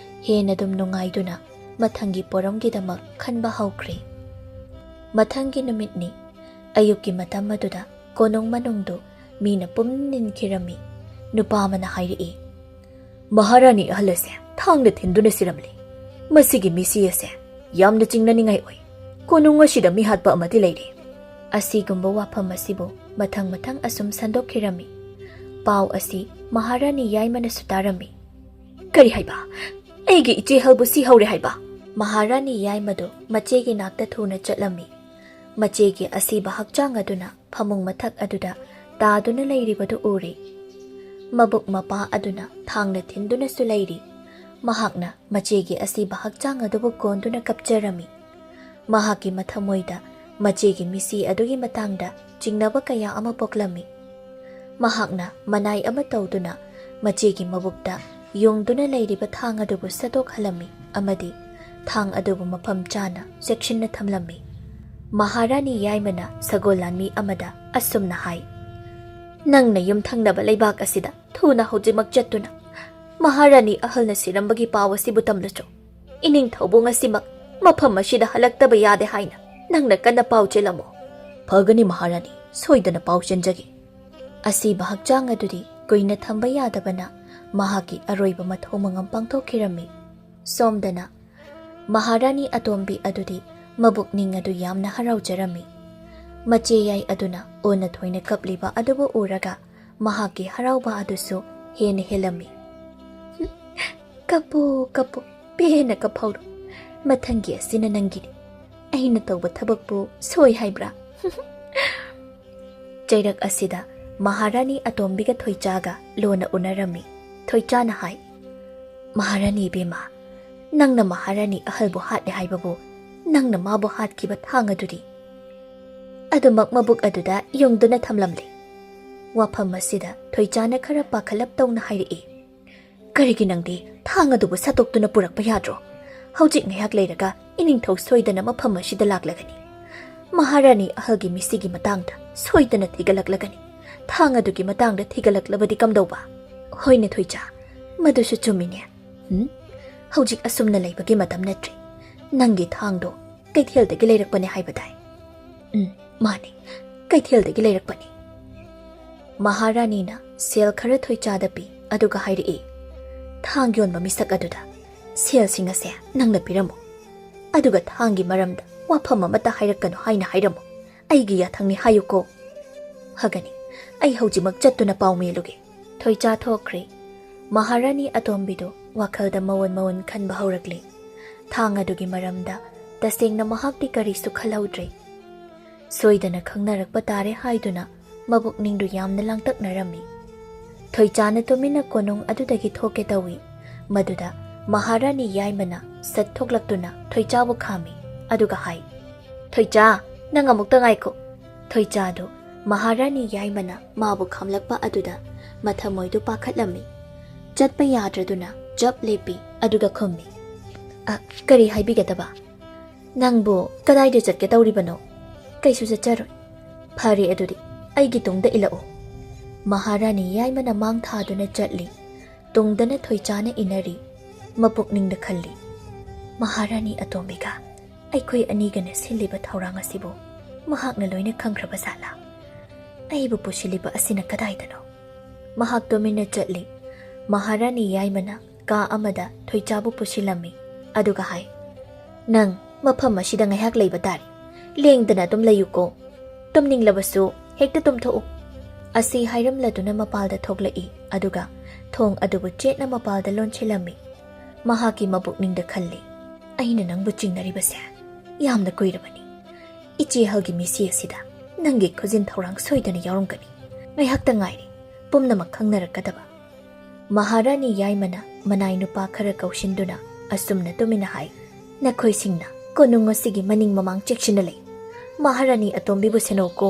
ꯍꯦꯟꯅ ꯑꯗꯨꯝ ꯅꯨꯡꯉꯥꯏꯗꯨꯅ ꯃꯊꯪꯒꯤ ꯄꯣꯔꯝꯒꯤꯗꯃꯛ ꯈꯟꯕ ꯍꯧꯈ꯭ꯔꯦ꯫ ꯃꯊꯪꯒꯤ ꯅꯨꯃꯤꯠꯅꯤ꯫ ꯑꯌꯨꯛꯀꯤ ꯃꯇꯝ ꯑꯗꯨꯗ ꯀꯣꯅꯨꯡ ꯃꯅꯨꯡꯗꯨ ꯃꯤꯅ ꯄꯨꯝ ꯅꯤꯟꯈꯤꯔꯝꯃꯤ꯫ ꯅꯨꯄꯥ ꯑꯃꯅ ꯍꯥꯏꯔꯛꯏ, "ꯃꯍꯥꯔꯥꯅꯤ ꯑꯍꯜ ꯑꯁꯦ ꯊꯥꯡꯅ ꯊꯤꯟꯗꯨꯅ ꯁꯤꯔꯝꯂꯦ꯫ ꯃꯁꯤꯒꯤ ꯃꯤꯁꯤ ꯑꯁꯦ ꯌꯥꯝꯅ ꯆꯤꯡꯅꯅꯤꯡꯉꯥꯏ ꯑꯣꯏ꯫ ꯀꯣꯅꯨꯡ ꯑꯁꯤꯗ ꯃꯤꯍꯥꯠꯄ ꯑꯃꯗꯤ ꯂꯩꯔꯦ"꯫ ꯑꯁꯤꯒꯨꯝꯕ ꯋꯥꯐꯝ ꯑꯁꯤꯕꯨ ꯃꯊꯪ ꯃꯊꯪ ꯑꯁꯨꯝ ꯁꯟꯗꯣꯛꯈꯤꯔꯝꯃꯤ꯫ ꯄꯥꯎ ꯑꯁꯤ ꯃꯍꯥꯔꯥꯅꯤ ꯌꯥꯏꯃꯅꯁꯨ ꯇꯥꯔꯝꯃꯤ꯫ "ꯀꯔꯤ ꯍꯥꯏꯕ? ꯑꯩꯒꯤ ꯏꯆꯦ ꯍꯜꯕꯨ ꯁꯤꯍꯧꯔꯦ ꯍꯥꯏꯕ?" ꯃꯍꯥꯔꯥꯅꯤ ꯌꯥꯏꯃꯗꯨ ꯃꯆꯦꯒꯤ ꯅꯥꯛꯇ ꯊꯨꯅ ꯆꯠꯂꯝꯃꯤ꯫ ꯃꯆꯦꯒꯤ ꯑꯁꯤꯕ ꯍꯛꯆꯥꯡ ꯑꯗꯨꯅ ꯐꯃꯨꯡ ꯃꯊꯛ ꯑꯗꯨꯗ ꯇꯥꯗꯨꯅ ꯂꯩꯔꯤꯕꯗꯨ ꯎꯔꯦ꯫ ꯃꯕꯨꯛ ꯃꯄꯥ ꯑꯗꯨꯅ ꯊꯥꯡꯅ ꯊꯤꯟꯗꯨꯅꯁꯨ ꯂꯩꯔꯤ꯫ ꯃꯍꯥꯛꯅ ꯃꯆꯦꯒꯤ ꯑꯁꯤꯕ ꯍꯛꯆꯥꯡ ꯑꯗꯨꯕꯨ ꯀꯣꯟꯗꯨꯅ ꯀꯞꯆꯔꯝꯃꯤ꯫ ꯃꯍꯥꯛꯀꯤ ꯃꯊꯃꯣꯏꯗ ꯃꯆꯦꯒꯤ ꯃꯤꯁꯤ ꯑꯗꯨꯒꯤ ꯃꯇꯥꯡꯗ ꯆꯤꯡꯅꯕ ꯀꯌꯥ ꯑꯃ ꯄꯣꯛꯂꯝꯃꯤ꯫ ꯃꯍꯥꯛꯅ ꯃꯅꯥꯏ ꯑꯃ ꯇꯧꯗꯨꯅ ꯃꯆꯦꯒꯤ ꯃꯕꯨꯛꯇ ꯌꯨꯡꯗꯨꯅ ꯂꯩꯔꯤꯕ ꯊꯥꯡ ꯑꯗꯨꯕꯨ ꯁꯠꯇꯣꯛꯍꯜꯂꯝꯃꯤ ꯑꯃꯗꯤ ꯊꯥꯡ ꯑꯗꯨꯕꯨ ꯃꯐꯝ ꯆꯥꯅ ꯆꯦꯛꯁꯤꯟꯅ ꯊꯝꯂꯝꯃꯤ꯫ ꯃꯍꯥꯔꯥꯅꯤ ꯌꯥꯏꯃꯅ ꯁꯒꯣꯜ ꯂꯥꯟꯃꯤ ꯑꯃꯗ ꯑꯁꯨꯝꯅ ꯍꯥꯏ, "ꯅꯪꯅ ꯌꯨꯝꯊꯪꯅꯕ ꯂꯩꯕꯥꯛ ꯑꯁꯤꯗ ꯊꯨꯅ ꯍꯧꯖꯤꯛꯃꯛ ꯆꯠꯇꯨꯅ ꯃꯍꯥꯔꯥꯅꯤ ꯑꯍꯜꯅ ꯁꯤꯔꯝꯕꯒꯤ ꯄꯥꯎ ꯑꯁꯤꯕꯨ ꯇꯝꯂꯨꯆꯣ꯫ ꯏꯅꯤꯡꯊꯧꯕꯨ ꯉꯁꯤꯃꯛ ꯃꯐꯝ ꯑꯁꯤꯗ ꯍꯜꯂꯛꯇꯕ ꯌꯥꯗꯦ ꯍꯥꯏꯅ ꯅꯪꯅ ꯀꯟꯅ ꯄꯥꯎ ꯆꯦꯜꯂꯝꯃꯨ"꯫ "ꯐꯒꯅꯤ ꯃꯍꯥꯔꯥꯅꯤ, ꯁꯣꯏꯗꯅ ꯄꯥꯎ ꯆꯦꯟꯖꯒꯦ"꯫ ꯑꯁꯤꯕ ꯍꯛꯆꯥꯡ ꯑꯗꯨꯗꯤ ꯀꯨꯏꯅ ꯊꯝꯕ ꯌꯥꯗꯕꯅ ꯃꯍꯥꯛꯀꯤ ꯑꯔꯣꯏꯕ ꯃꯊꯧ ꯃꯉꯝ ꯄꯥꯡꯊꯣꯛꯈꯤꯔꯝꯃꯤ꯫ ꯁꯣꯝꯗꯅ ꯃꯍꯥꯔꯥꯅꯤ ꯑꯇꯣꯝꯕꯤ ꯑꯗꯨꯗꯤ ꯃꯕꯨꯛꯅꯤꯡ ꯑꯗꯨ ꯌꯥꯝꯅ ꯍꯔꯥꯎꯖꯔꯝꯃꯤ꯫ ꯃꯆꯦ ꯌꯥꯏ ꯑꯗꯨꯅ ꯑꯣꯟꯅ ꯊꯣꯏꯅ ꯀꯞꯂꯤꯕ ꯑꯗꯨꯕꯨ ꯎꯔꯒ ꯃꯍꯥꯛꯀꯤ ꯍꯔꯥꯎꯕ ꯑꯗꯨꯁꯨ ꯍꯦꯟꯅ ꯍꯦꯜꯂꯝꯃꯤ꯫ "ꯀꯞꯄꯨ, ꯀꯞꯄꯨ, ꯄꯦꯟꯅ ꯀꯞꯍꯧꯔꯣ꯫ ꯃꯊꯪꯒꯤ ꯑꯁꯤꯅ ꯅꯪꯒꯤꯅꯤ꯫ ꯑꯩꯅ ꯇꯧꯕ ꯊꯕꯛꯄꯨ ꯁꯣꯏ ꯍꯥꯏꯕ꯭ꯔꯥ?" ꯆꯩꯔꯛ ꯑꯁꯤꯗ ꯃꯍꯥꯔꯥꯅꯤ ꯑꯇꯣꯝꯕꯤꯒ ꯊꯣꯏꯆꯥꯒ ꯂꯣꯟꯅ ꯎꯅꯔꯝꯃꯤ꯫ ꯊꯣꯏꯆꯥꯅ ꯍꯥꯏ, "ꯃꯍꯥꯔꯥꯅꯤ ꯏꯕꯦꯝꯃ, ꯅꯪꯅ ꯃꯍꯥꯔꯥꯅꯤ ꯑꯍꯜꯕꯨ ꯍꯥꯠꯂꯦ ꯍꯥꯏꯕꯕꯨ ꯅꯪꯅ ꯃꯥꯕꯨ ꯍꯥꯠꯈꯤꯕ ꯊꯥꯡ ꯑꯗꯨꯗꯤ?" "ꯑꯗꯨꯃꯛ ꯃꯕꯨꯛ ꯑꯗꯨꯗ ꯌꯨꯡꯗꯨꯅ ꯊꯝꯂꯝꯂꯦ꯫" ꯋꯥꯐꯝ ꯑꯁꯤꯗ ꯊꯣꯏꯆꯥꯅ ꯈꯔ ꯄꯥꯈꯠꯂꯞ ꯇꯧꯅ ꯍꯥꯏꯔꯛꯏ, "ꯀꯔꯤꯒꯤ ꯅꯪꯗꯤ ꯊꯥꯡ ꯑꯗꯨꯕꯨ ꯁꯠꯇꯣꯛꯇꯨꯅ ꯄꯨꯔꯛꯄ ꯌꯥꯗ꯭ꯔꯣ? ꯍꯧꯖꯤꯛ ꯉꯥꯏꯍꯥꯛ ꯂꯩꯔꯒ ꯏꯅꯤꯡꯊꯧ ꯁꯣꯏꯗꯅ ꯃꯐꯝ ꯑꯁꯤꯗ ꯂꯥꯛꯂꯒꯅꯤ꯫ ꯃꯍꯥꯔꯥꯅꯤ ꯑꯍꯜꯒꯤ ꯃꯤꯁꯤꯒꯤ ꯃꯇꯥꯡꯗ ꯁꯣꯏꯗꯅ ꯊꯤꯒꯠꯂꯛꯂꯒꯅꯤ꯫ ꯊꯥꯡ ꯑꯗꯨꯒꯤ ꯃꯇꯥꯡꯗ ꯊꯤꯒꯠꯂꯛꯂꯕꯗꯤ ꯀꯝꯗꯧꯕ?" "ꯍꯣꯏꯅꯦ ꯊꯣꯏꯆꯥ, ꯃꯗꯨꯁꯨ ꯆꯨꯝꯃꯤꯅꯦ꯫ ꯎꯝ? ꯍꯧꯖꯤꯛ ꯑꯁꯨꯝꯅ ꯂꯩꯕꯒꯤ ꯃꯇꯝ ꯅꯠꯇ꯭ꯔꯦ꯫ ꯅꯪꯒꯤ ꯊꯥꯡꯗꯣ ꯀꯩꯊꯦꯜꯗꯒꯤ ꯂꯩꯔꯛꯄꯅꯦ ꯍꯥꯏꯕꯗꯥꯏ?" "ꯎꯝ, ꯃꯥꯅꯦ, ꯀꯩꯊꯦꯜꯗꯒꯤ ꯂꯩꯔꯛꯄꯅꯦ꯫" ꯃꯍꯥꯔꯥꯅꯤꯅ ꯁꯦꯜ ꯈꯔ ꯊꯣꯏꯆꯥꯗ ꯄꯤ, ꯑꯗꯨꯒ ꯍꯥꯏꯔꯛꯏ, "ꯊꯥꯡ ꯌꯣꯟꯕ ꯃꯤꯁꯛ ꯑꯗꯨꯗ ꯁꯦꯜꯁꯤꯡ ꯑꯁꯦ ꯅꯪꯅ ꯄꯤꯔꯝꯃꯨ꯫ ꯑꯗꯨꯒ ꯊꯥꯡꯒꯤ ꯃꯔꯝꯗ ꯋꯥꯐꯝ ꯑꯃꯠꯇ ꯍꯥꯏꯔꯛꯀꯅꯨ ꯍꯥꯏꯅ ꯍꯥꯏꯔꯝꯃꯨ꯫ ꯑꯩꯒꯤ ꯌꯥꯊꯪꯅꯤ ꯍꯥꯏꯌꯨꯀꯣ꯫" "ꯐꯒꯅꯤ, ꯑꯩ ꯍꯧꯖꯤꯛꯃꯛ ꯆꯠꯇꯨꯅ ꯄꯥꯎ ꯃꯦꯜꯂꯨꯒꯦ꯫" ꯊꯣꯏꯆꯥ ꯊꯣꯛꯈ꯭ꯔꯦ꯫ ꯃꯍꯥꯔꯥꯅꯤ ꯑꯇꯣꯝꯕꯤꯗꯨ ꯋꯥꯈꯜꯗ ꯃꯑꯣꯟ ꯃꯑꯣꯟ ꯈꯟꯕ ꯍꯧꯔꯛꯂꯦ꯫ ꯊꯥꯡ ꯑꯗꯨꯒꯤ ꯃꯔꯝꯗ ꯇꯁꯦꯡꯅ ꯃꯍꯥꯛꯇꯤ ꯀꯔꯤꯁꯨ ꯈꯜꯍꯧꯗ꯭ꯔꯦ꯫ ꯁꯣꯏꯗꯅ ꯈꯪꯅꯔꯛꯄ ꯇꯥꯔꯦ ꯍꯥꯏꯗꯨꯅ ꯃꯕꯨꯛꯅꯤꯡꯗꯨ ꯌꯥꯝꯅ ꯂꯥꯡꯇꯛꯅꯔꯝꯃꯤ꯫ ꯊꯣꯏꯆꯥꯅ ꯇꯨꯃꯤꯟꯅ ꯀꯣꯅꯨꯡ ꯑꯗꯨꯗꯒꯤ ꯊꯣꯛꯀꯦ ꯇꯧꯏ꯫ ꯃꯗꯨꯗ ꯃꯍꯥꯔꯥꯅꯤ ꯌꯥꯏꯃꯅ ꯁꯠ ꯊꯣꯛꯂꯛꯇꯨꯅ ꯊꯣꯏꯆꯥꯕꯨ ꯈꯥꯝꯃꯤ, ꯑꯗꯨꯒ ꯍꯥꯏ, "ꯊꯣꯏꯆꯥ, ꯅꯪ ꯑꯃꯨꯛꯇ ꯉꯥꯏꯈꯣ꯫" ꯊꯣꯏꯆꯥꯗꯨ ꯃꯍꯥꯔꯥꯅꯤ ꯌꯥꯏꯃꯅ ꯃꯥꯕꯨ ꯈꯥꯝꯂꯛꯄ ꯑꯗꯨꯗ ꯃꯊꯃꯣꯏꯗꯨ ꯄꯥꯈꯠꯂꯝꯃꯤ꯫ ꯆꯠꯄ ꯌꯥꯗ꯭ꯔꯗꯨꯅ ꯆꯞ ꯂꯦꯞꯄꯤ, ꯑꯗꯨꯒ ꯈꯨꯝꯃꯤ, "ꯑ, ꯀꯔꯤ ꯍꯥꯏꯕꯤꯒꯗꯕ? ꯅꯪꯕꯨ ꯀꯗꯥꯏꯗ ꯆꯠꯀꯦ ꯇꯧꯔꯤꯕꯅꯣ?" "ꯀꯩꯁꯨ ꯆꯠꯆꯔꯣꯏ꯫" "ꯐꯔꯦ ꯑꯗꯨꯗꯤ, ꯑꯩꯒꯤ ꯇꯨꯡꯗ ꯏꯜꯂꯛꯎ꯫" ꯃꯍꯥꯔꯥꯅꯤ ꯌꯥꯏꯃꯅ ꯃꯥꯡ ꯊꯥꯗꯨꯅ ꯆꯠꯂꯤ꯫ ꯇꯨꯡꯗꯅ ꯊꯣꯏꯆꯥꯅ ꯏꯟꯅꯔꯤ꯫ ꯃꯄꯨꯛꯅꯤꯡꯗ ꯈꯜꯂꯤ, "ꯃꯍꯥꯔꯥꯅꯤ ꯑꯇꯣꯝꯕꯤꯒ ꯑꯩꯈꯣꯏ ꯑꯅꯤꯒꯅ ꯁꯤꯜꯂꯤꯕ ꯊꯧꯔꯥꯡ ꯑꯁꯤꯕꯨ ꯃꯍꯥꯛꯅ ꯂꯣꯏꯅ ꯈꯪꯈ꯭ꯔꯕ ꯖꯥꯠꯂꯥ? ꯑꯩꯕꯨ ꯄꯨꯁꯤꯜꯂꯤꯕ ꯑꯁꯤꯅ ꯀꯗꯥꯏꯗꯅꯣ?" ꯃꯍꯥꯛ ꯇꯨꯃꯤꯟꯅ ꯆꯠꯂꯤ꯫ ꯃꯍꯥꯔꯥꯅꯤ ꯌꯥꯏꯃꯅ ꯀꯥ ꯑꯃꯗ ꯊꯣꯏꯆꯥꯕꯨ ꯄꯨꯁꯤꯜꯂꯝꯃꯤ, ꯑꯗꯨꯒ ꯍꯥꯏ, "ꯅꯪ ꯃꯐꯝ ꯑꯁꯤꯗ ꯉꯥꯏꯍꯥꯛ ꯂꯩꯕ ꯇꯥꯔꯦ꯫ ꯂꯦꯡꯗꯅ ꯑꯗꯨꯝ ꯂꯩꯌꯨꯀꯣ꯫ ꯇꯨꯝꯅꯤꯡꯂꯕꯁꯨ ꯍꯦꯛꯇ ꯇꯨꯝꯊꯣꯛꯎ꯫" ꯑꯁꯤ ꯍꯥꯏꯔꯝꯂꯗꯨꯅ ꯃꯄꯥꯜꯗ ꯊꯣꯛꯂꯛꯏ, ꯑꯗꯨꯒ ꯊꯣꯡ ꯑꯗꯨꯕꯨ ꯆꯦꯠꯅ ꯃꯄꯥꯜꯗ ꯂꯣꯟꯁꯤꯜꯂꯝꯃꯤ꯫ ꯃꯍꯥꯛꯀꯤ ꯃꯕꯨꯛꯅꯤꯡꯗ ꯈꯜꯂꯤ, "ꯑꯩꯅ ꯅꯪꯕꯨ ꯆꯤꯡꯅꯔꯤꯕꯁꯦ ꯌꯥꯝꯅ ꯀꯨꯏꯔꯕꯅꯤ꯫ ꯏꯆꯦ ꯍꯜꯒꯤ ꯃꯤꯁꯤ ꯑꯁꯤꯗ ꯅꯪꯒꯤ ꯈꯨꯖꯤꯟ ꯊꯧꯔꯥꯡ ꯁꯣꯏꯗꯅ ꯌꯥꯎꯔꯝꯒꯅꯤ꯫ ꯉꯥꯏꯍꯥꯛꯇ ꯉꯥꯏꯔꯦ ꯄꯨꯝꯅꯃꯛ ꯈꯪꯅꯔꯛꯀꯗꯕ꯫ ꯃꯍꯥꯔꯥꯅꯤ ꯌꯥꯏꯃꯅ ꯃꯅꯥꯏ ꯅꯨꯄꯥ ꯈꯔ ꯀꯧꯁꯤꯟꯗꯨꯅ ꯑꯁꯨꯝꯅ ꯇꯨꯃꯤꯟꯅ ꯍꯥꯏ, "ꯅꯈꯣꯏꯁꯤꯡꯅ ꯀꯣꯅꯨꯡ ꯑꯁꯤꯒꯤ ꯃꯅꯤꯡ ꯃꯃꯥꯡ ꯆꯦꯛꯁꯤꯟꯅ ꯂꯩ꯫ ꯃꯍꯥꯔꯥꯅꯤ ꯑꯇꯣꯝꯕꯤꯕꯨ ꯁꯦꯟꯅꯧꯀꯣ꯫"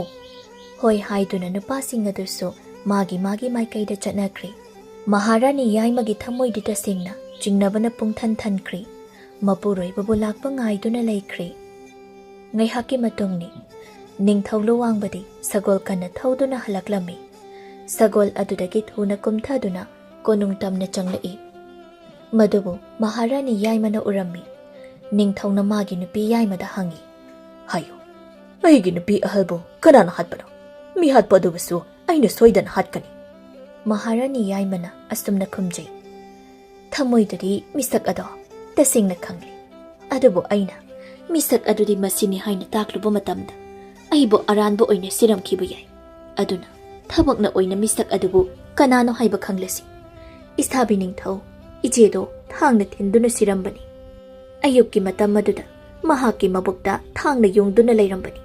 ꯍꯣꯏ ꯍꯥꯏꯗꯨꯅ ꯅꯨꯄꯥꯁꯤꯡ ꯑꯗꯨꯁꯨ ꯃꯥꯒꯤ ꯃꯥꯒꯤ ꯃꯥꯏꯀꯩꯗ ꯆꯠꯅꯈ꯭ꯔꯦ꯫ ꯃꯍꯥꯔꯥꯅꯤ ꯌꯥꯏꯃꯒꯤ ꯊꯃꯣꯏꯗꯤ ꯇꯁꯦꯡꯅ ꯆꯤꯡꯅꯕꯅ ꯄꯨꯡꯊꯟ ꯊꯟꯈ꯭ꯔꯦ꯫ ꯃꯄꯨꯔꯣꯏꯕꯕꯨ ꯂꯥꯛꯄ ꯉꯥꯏꯗꯨꯅ ꯂꯩꯈ꯭ꯔꯦ꯫ ꯉꯥꯏꯍꯥꯛꯀꯤ ꯃꯇꯨꯡꯅꯤ꯫ ꯅꯤꯡꯊꯧ ꯂꯨꯋꯥꯡꯕꯗꯤ ꯁꯒꯣꯜ ꯀꯟꯅ ꯊꯧꯗꯨꯅ ꯍꯜꯂꯛꯂꯝꯃꯤ꯫ ꯁꯒꯣꯜ ꯑꯗꯨꯗꯒꯤ ꯊꯨꯅ ꯀꯨꯝꯊꯗꯨꯅ ꯀꯣꯅꯨꯡ ꯇꯝꯅ ꯆꯪꯂꯛꯏ꯫ ꯃꯗꯨꯕꯨ ꯃꯍꯥꯔꯥꯅꯤ ꯌꯥꯏꯃꯅ ꯎꯔꯝꯃꯤ꯫ ꯅꯤꯡꯊꯧꯅ ꯃꯥꯒꯤ ꯅꯨꯄꯤ ꯌꯥꯏꯃꯗ ꯍꯪꯉꯤ, "ꯍꯥꯏꯌꯨ, ꯑꯩꯒꯤ ꯅꯨꯄꯤ ꯑꯍꯜꯕꯨ ꯀꯅꯥꯅ ꯍꯥꯠꯄꯅꯣ? ꯃꯤꯍꯥꯠꯄ ꯑꯗꯨꯕꯨꯁꯨ ꯑꯩꯅ ꯁꯣꯏꯗꯅ ꯍꯥꯠꯀꯅꯤ꯫" ꯃꯍꯥꯔꯥꯅꯤ ꯌꯥꯏꯃꯅ ꯑꯁꯨꯝꯅ ꯈꯨꯝꯖꯩ, "ꯊꯃꯣꯏꯗꯗꯤ ꯃꯤꯁꯛ ꯑꯗꯣ ꯇꯁꯦꯡꯅ ꯈꯪꯂꯦ, ꯑꯗꯨꯕꯨ ꯑꯩꯅ ꯃꯤꯁꯛ ꯑꯗꯨꯗꯤ ꯃꯁꯤꯅꯤ ꯍꯥꯏꯅ ꯇꯥꯛꯂꯨꯕ ꯃꯇꯝꯗ ꯑꯩꯕꯨ ꯑꯔꯥꯟꯕ ꯑꯣꯏꯅ ꯁꯤꯔꯝꯈꯤꯕ ꯌꯥꯏ꯫ ꯑꯗꯨꯅ ꯊꯕꯛꯅ ꯑꯣꯏꯅ ꯃꯤꯁꯛ ꯑꯗꯨꯕꯨ ꯀꯅꯥꯅꯣ ꯍꯥꯏꯕ ꯈꯪꯂꯁꯤ꯫ ꯏꯁꯥꯕꯤ ꯅꯤꯡꯊꯧ, ꯏꯆꯦꯗꯣ ꯊꯥꯡꯅ ꯊꯤꯟꯗꯨꯅ ꯁꯤꯔꯝꯕꯅꯤ꯫ ꯑꯌꯨꯛꯀꯤ ꯃꯇꯝ ꯑꯗꯨꯗ ꯃꯍꯥꯛꯀꯤ ꯃꯕꯨꯛꯇ ꯊꯥꯡꯅ ꯌꯨꯡꯗꯨꯅ ꯂꯩꯔꯝꯕꯅꯤ꯫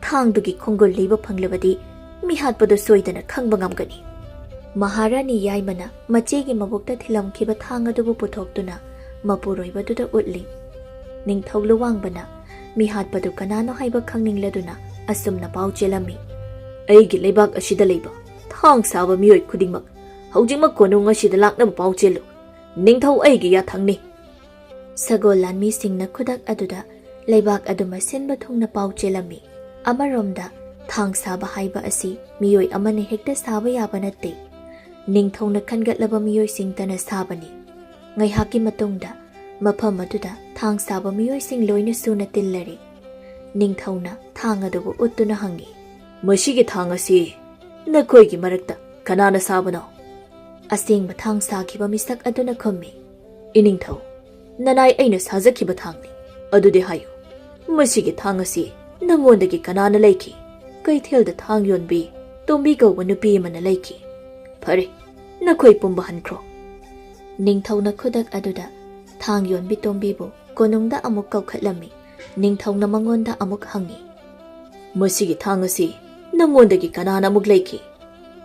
ꯊꯥꯡꯗꯨꯒꯤ ꯈꯣꯡꯒꯨꯜ ꯂꯤꯕ ꯐꯪꯂꯕꯗꯤ ꯃꯤꯍꯥꯠꯄꯗꯨ ꯁꯣꯏꯗꯅ ꯈꯪꯕ ꯉꯝꯒꯅꯤ꯫" ꯃꯍꯥꯔꯥꯅꯤ ꯌꯥꯏꯃꯅ ꯃꯆꯦꯒꯤ ꯃꯕꯨꯛꯇ ꯊꯤꯜꯂꯝꯈꯤꯕ ꯊꯥꯡ ꯑꯗꯨꯕꯨ ꯄꯨꯊꯣꯛꯇꯨꯅ ꯃꯄꯨꯔꯣꯏꯕꯗꯨꯗ ꯎꯠꯂꯤ꯫ ꯅꯤꯡꯊꯧ ꯂꯨꯋꯥꯡꯕꯅ ꯃꯤꯍꯥꯠꯄꯗꯨ ꯀꯅꯥꯅꯣ ꯍꯥꯏꯕ ꯈꯪꯅꯤꯡꯂꯗꯨꯅ ꯑꯁꯨꯝꯅ ꯄꯥꯎ ꯆꯦꯜꯂꯝꯃꯤ, "ꯑꯩꯒꯤ ꯂꯩꯕꯥꯛ ꯑꯁꯤꯗ ꯂꯩꯕ ꯊꯥꯡ ꯁꯥꯕ ꯃꯤꯑꯣꯏ ꯈꯨꯗꯤꯡꯃꯛ ꯍꯧꯖꯤꯛꯃꯛ ꯀꯣꯅꯨꯡ ꯑꯁꯤꯗ ꯂꯥꯛꯅꯕ ꯄꯥꯎ ꯆꯦꯜꯂꯨ꯫ ꯅꯤꯡꯊꯧ ꯑꯩꯒꯤ ꯌꯥꯊꯪꯅꯤ꯫" ꯁꯒꯣꯜ ꯂꯥꯟꯃꯤꯁꯤꯡꯅ ꯈꯨꯗꯛ ꯑꯗꯨꯗ ꯂꯩꯕꯥꯛ ꯑꯗꯨꯃ ꯁꯤꯟꯕ ꯊꯨꯡꯅ ꯄꯥꯎ ꯆꯦꯜꯂꯝꯃꯤ꯫ ꯑꯃꯔꯣꯝꯗ, ꯊꯥꯡ ꯁꯥꯕ ꯍꯥꯏꯕ ꯑꯁꯤ ꯃꯤꯑꯣꯏ ꯑꯃꯅ ꯍꯦꯛꯇ ꯁꯥꯕ ꯌꯥꯕ ꯅꯠꯇꯦ꯫ ꯅꯤꯡꯊꯧꯅ ꯈꯟꯒꯠꯂꯕ ꯃꯤꯑꯣꯏꯁꯤꯡꯇꯅ ꯁꯥꯕꯅꯤ꯫ ꯉꯥꯏꯍꯥꯛꯀꯤ ꯃꯇꯨꯡꯗ ꯃꯐꯝ ꯑꯗꯨꯗ ꯊꯥꯡ ꯁꯥꯕ ꯃꯤꯑꯣꯏꯁꯤꯡ ꯂꯣꯏꯅ ꯁꯨꯅ ꯇꯤꯜꯂꯔꯦ꯫ ꯅꯤꯡꯊꯧꯅ ꯊꯥꯡ ꯑꯗꯨꯕꯨ ꯎꯠꯇꯨꯅ ꯍꯪꯉꯤ, "ꯃꯁꯤꯒꯤ ꯊꯥꯡ ꯑꯁꯤ ꯅꯈꯣꯏꯒꯤ ꯃꯔꯛꯇ ꯀꯅꯥꯅ ꯁꯥꯕꯅꯣ?" ꯑꯁꯦꯡꯕ ꯊꯥꯡ ꯁꯥꯈꯤꯕ ꯃꯤꯁꯛ ꯑꯗꯨꯅ ꯈꯨꯝꯃꯤ, "ꯏꯅꯤꯡꯊꯧ, ꯅꯅꯥꯏ ꯑꯩꯅ ꯁꯥꯖꯈꯤꯕ ꯊꯥꯡꯅꯤ꯫ ꯑꯗꯨꯗꯤ ꯍꯥꯏꯌꯨ, ꯃꯁꯤꯒꯤ ꯊꯥꯡ ꯑꯁꯤ ꯅꯉꯣꯟꯗꯒꯤ ꯀꯅꯥꯅ ꯂꯩꯈꯤ?" "ꯀꯩꯊꯦꯜꯗ ꯊꯥꯡ ꯌꯣꯟꯕꯤ ꯇꯣꯝꯕꯤ ꯀꯧꯕ ꯅꯨꯄꯤ ꯑꯃꯅ ꯂꯩꯈꯤ꯫" "ꯐꯔꯦ, ꯅꯈꯣꯏ ꯄꯨꯝꯕ ꯍꯟꯈ꯭ꯔꯣ꯫" ꯅꯤꯡꯊꯧꯅ ꯈꯨꯗꯛ ꯑꯗꯨꯗ ꯊꯥꯡ ꯌꯣꯟꯕꯤ ꯇꯣꯝꯕꯤꯕꯨ ꯀꯣꯅꯨꯡꯗ ꯑꯃꯨꯛ ꯀꯧꯈꯠꯂꯝꯃꯤ꯫ ꯅꯤꯡꯊꯧꯅ ꯃꯉꯣꯟꯗ ꯑꯃꯨꯛ ꯍꯪꯉꯤ, "ꯃꯁꯤꯒꯤ ꯊꯥꯡ ꯑꯁꯤ ꯅꯉꯣꯟꯗꯒꯤ ꯀꯅꯥꯅ ꯑꯃꯨꯛ ꯂꯩꯈꯤ?"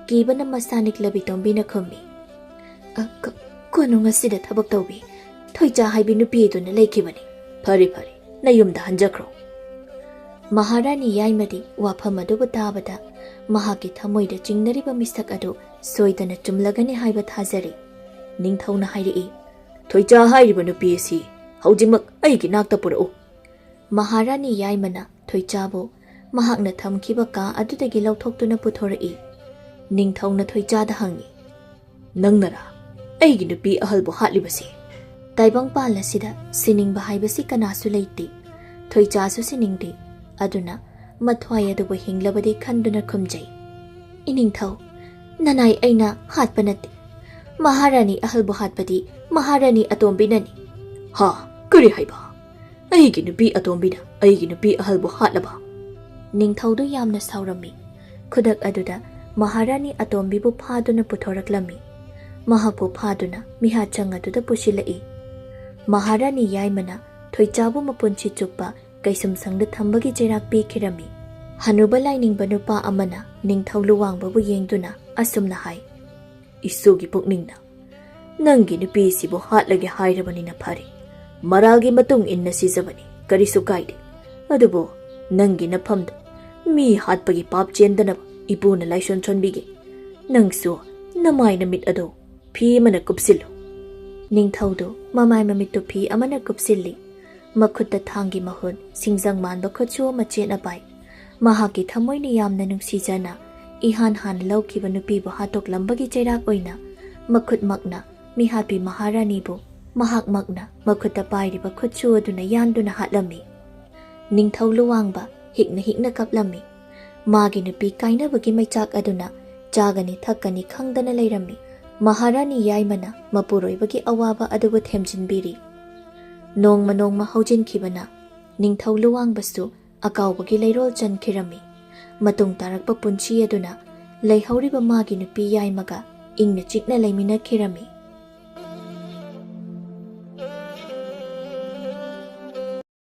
ꯀꯤꯕꯅ ꯃꯁꯥ ꯅꯤꯛꯂꯕꯤ ꯇꯣꯝꯕꯤꯅ ꯈꯨꯝꯃꯤ, "ꯑ, ꯀ-, ꯀꯣꯅꯨꯡ ꯑꯁꯤꯗ ꯊꯕꯛ ꯇꯧꯕꯤ ꯊꯣꯏꯆꯥ ꯍꯥꯏꯕꯤ ꯅꯨꯄꯤ ꯑꯗꯨꯅ ꯂꯩꯈꯤꯕꯅꯤ꯫ ꯐꯔꯦ, ꯐꯔꯦ, ꯅꯌꯨꯝꯗ ꯍꯟꯖꯈ꯭ꯔꯣ꯫" ꯃꯍꯥꯔꯥꯅꯤ ꯌꯥꯏꯃꯗꯤ ꯋꯥꯐꯝ ꯑꯗꯨꯕꯨ ꯇꯥꯕꯗ ꯃꯍꯥꯛꯀꯤ ꯊꯃꯣꯏꯗ ꯆꯤꯡꯅꯔꯤꯕ ꯃꯤꯁꯛ ꯑꯗꯨ ꯁꯣꯏꯗꯅ ꯆꯨꯝꯂꯒꯅꯤ ꯍꯥꯏꯕ ꯊꯥꯖꯔꯤ꯫ ꯅꯤꯡꯊꯧꯅ ꯍꯥꯏꯔꯛꯏ, "ꯊꯣꯏꯆꯥ ꯍꯥꯏꯔꯤꯕ ꯅꯨꯄꯤ ꯑꯁꯤ ꯍꯧꯖꯤꯛꯃꯛ ꯑꯩꯒꯤ ꯅꯥꯛꯇ ꯄꯨꯔꯛꯎ꯫" ꯃꯍꯥꯔꯥꯅꯤ ꯌꯥꯏꯃꯅ ꯊꯣꯏꯆꯥꯕꯨ ꯃꯍꯥꯛꯅ ꯊꯝꯈꯤꯕ ꯀꯥ ꯑꯗꯨꯗꯒꯤ ꯂꯧꯊꯣꯛꯇꯨꯅ ꯄꯨꯊꯣꯔꯛꯏ꯫ ꯅꯤꯡꯊꯧꯅ ꯊꯣꯏꯆꯥꯗ ꯍꯪꯉꯤ, "ꯅꯪꯅꯔꯥ ꯑꯩꯒꯤ ꯅꯨꯄꯤ ꯑꯍꯜꯕꯨ ꯍꯥꯠꯂꯤꯕꯁꯦ?" ꯇꯥꯏꯕꯪꯄꯥꯜ ꯑꯁꯤꯗ ꯁꯤꯅꯤꯡꯕ ꯍꯥꯏꯕꯁꯤ ꯀꯅꯥꯁꯨ ꯂꯩꯇꯦ꯫ ꯊꯣꯏꯆꯥꯁꯨ ꯁꯤꯅꯤꯡꯗꯦ꯫ ꯑꯗꯨꯅ ꯃꯊ꯭ꯋꯥꯏ ꯑꯗꯨꯕꯨ ꯍꯤꯡꯂꯕꯗꯤ ꯈꯟꯗꯨꯅ ꯈꯨꯝꯖꯩ, "ꯏꯅꯤꯡꯊꯧ, ꯅꯅꯥꯏ ꯑꯩꯅ ꯍꯥꯠꯄ ꯅꯠꯇꯦ꯫ ꯃꯍꯥꯔꯥꯅꯤ ꯑꯍꯜꯕꯨ ꯍꯥꯠꯄꯗꯤ ꯃꯍꯥꯔꯥꯅꯤ ꯑꯇꯣꯝꯕꯤꯅꯅꯤ꯫" "ꯍꯥ? ꯀꯔꯤ ꯍꯥꯏꯕ? ꯑꯩꯒꯤ ꯅꯨꯄꯤ ꯑꯇꯣꯝꯕꯤꯅ ꯑꯩꯒꯤ ꯅꯨꯄꯤ ꯑꯍꯜꯕꯨ ꯍꯥꯠꯂꯕ?" ꯅꯤꯡꯊꯧꯗꯨ ꯌꯥꯝꯅ ꯁꯥꯎꯔꯝꯃꯤ꯫ ꯈꯨꯗꯛ ꯑꯗꯨꯗ ꯃꯍꯥꯔꯥꯅꯤ ꯑꯇꯣꯝꯕꯤꯕꯨ ꯐꯥꯗꯨꯅ ꯄꯨꯊꯣꯔꯛꯂꯝꯃꯤ꯫ ꯃꯍꯥꯛꯄꯨ ꯐꯥꯗꯨꯅ ꯃꯤꯍꯥꯠꯆꯪ ꯑꯗꯨꯗ ꯄꯨꯁꯤꯜꯂꯛꯏ꯫ ꯃꯍꯥꯔꯥꯅꯤ ꯌꯥꯏꯃꯅ ꯊꯣꯏꯆꯥꯕꯨ ꯃꯄꯨꯟꯁꯤ ꯆꯨꯞꯄ ꯀꯩꯁꯨꯝꯁꯪꯗ ꯊꯝꯕꯒꯤ ꯆꯩꯔꯥꯛ ꯄꯤꯈꯤꯔꯝꯃꯤ꯫ ꯍꯅꯨꯕ ꯂꯥꯏꯅꯤꯡꯕ ꯅꯨꯄꯥ ꯑꯃꯅ ꯅꯤꯡꯊꯧ ꯂꯨꯋꯥꯡꯕꯕꯨ ꯌꯦꯡꯗꯨꯅ ꯑꯁꯨꯝꯅ ꯍꯥꯏ, "ꯏꯁꯨꯒꯤ ꯄꯨꯛꯅꯤꯡꯅ ꯅꯪꯒꯤ ꯅꯨꯄꯤꯁꯤꯕꯨ ꯍꯥꯠꯂꯒꯦ ꯍꯥꯏꯔꯕꯅꯤꯅ ꯐꯔꯦ꯫ ꯃꯔꯥꯜꯒꯤ ꯃꯇꯨꯡ ꯏꯟꯅ ꯁꯤꯖꯕꯅꯤ, ꯀꯔꯤꯁꯨ ꯀꯥꯏꯗꯦ꯫ ꯑꯗꯨꯕꯨ ꯅꯪꯒꯤ ꯅꯐꯝꯗ ꯃꯤ ꯍꯥꯠꯄꯒꯤ ꯄꯥꯞ ꯆꯦꯟꯗꯅꯕ ꯏꯄꯨꯅ ꯂꯥꯏꯁꯣꯟ ꯁꯣꯟꯕꯤꯒꯦ꯫ ꯅꯪꯁꯨ ꯅꯃꯥꯏ ꯅꯃꯤꯠ ꯑꯗꯨ ꯐꯤ ꯑꯃꯅ ꯀꯨꯞꯁꯤꯜꯂꯨ꯫" ꯅꯤꯡꯊꯧꯗꯨ ꯃꯃꯥꯏ ꯃꯃꯤꯠꯇꯨ ꯐꯤ ꯑꯃꯅ ꯀꯨꯞꯁꯤꯜꯂꯤ꯫ ꯃꯈꯨꯠꯇ ꯊꯥꯡꯒꯤ ꯃꯍꯨꯠ ꯁꯤꯡꯖꯪ ꯃꯥꯟꯕ ꯈꯨꯠꯁꯨ ꯑꯃ ꯆꯦꯠꯅ ꯄꯥꯏ꯫ ꯃꯍꯥꯛꯀꯤ ꯊꯃꯣꯏꯅ ꯌꯥꯝꯅ ꯅꯨꯡꯁꯤꯖꯅ ꯏꯍꯥꯟ ꯍꯥꯟꯅ ꯂꯧꯈꯤꯕ ꯅꯨꯄꯤꯕꯨ ꯍꯥꯠꯇꯣꯛꯂꯝꯕꯒꯤ ꯆꯩꯔꯥꯛ ꯑꯣꯏꯅ ꯃꯈꯨꯠꯃꯛꯅ ꯃꯤꯍꯥꯠꯄꯤ ꯃꯍꯥꯔꯥꯅꯤꯕꯨ ꯃꯍꯥꯛꯃꯛꯅ ꯃꯈꯨꯠꯇ ꯄꯥꯏꯔꯤꯕ ꯈꯨꯠꯁꯨ ꯑꯗꯨꯅ ꯌꯥꯟꯗꯨꯅ ꯍꯥꯠꯂꯝꯃꯤ꯫ ꯅꯤꯡꯊꯧ ꯂꯨꯋꯥꯡꯕ ꯍꯤꯛꯅ ꯍꯤꯛꯅ ꯀꯞꯂꯝꯃꯤ꯫ ꯃꯥꯒꯤ ꯅꯨꯄꯤ ꯀꯥꯏꯅꯕꯒꯤ ꯃꯩꯆꯥꯛ ꯑꯗꯨꯅ ꯆꯥꯒꯅꯤ ꯊꯛꯀꯅꯤ ꯈꯪꯗꯅ ꯂꯩꯔꯝꯃꯤ꯫ ꯃꯍꯥꯔꯥꯅꯤ ꯌꯥꯏꯃꯅ ꯃꯄꯨꯔꯣꯏꯕꯒꯤ ꯑꯋꯥꯕ ꯑꯗꯨꯕꯨ ꯊꯦꯝꯖꯤꯟꯕꯤꯔꯤ꯫ ꯅꯣꯡꯃ ꯅꯣꯡꯃ ꯍꯧꯖꯤꯟꯈꯤꯕꯅ ꯅꯤꯡꯊꯧ ꯂꯨꯋꯥꯡꯕꯁꯨ ꯑꯀꯥꯎꯕꯒꯤ ꯂꯩꯔꯣꯜ ꯆꯟꯈꯤꯔꯝꯃꯤ꯫ ꯃꯇꯨꯡ ꯇꯥꯔꯛꯄ ꯄꯨꯟꯁꯤ ꯑꯗꯨꯅ ꯂꯩꯍꯧꯔꯤꯕ ꯃꯥꯒꯤ ꯅꯨꯄꯤ ꯌꯥꯏꯃꯒ ꯏꯪꯅ ꯆꯤꯛꯅ ꯂꯩꯃꯤꯟꯅꯈꯤꯔꯝꯃꯤ꯫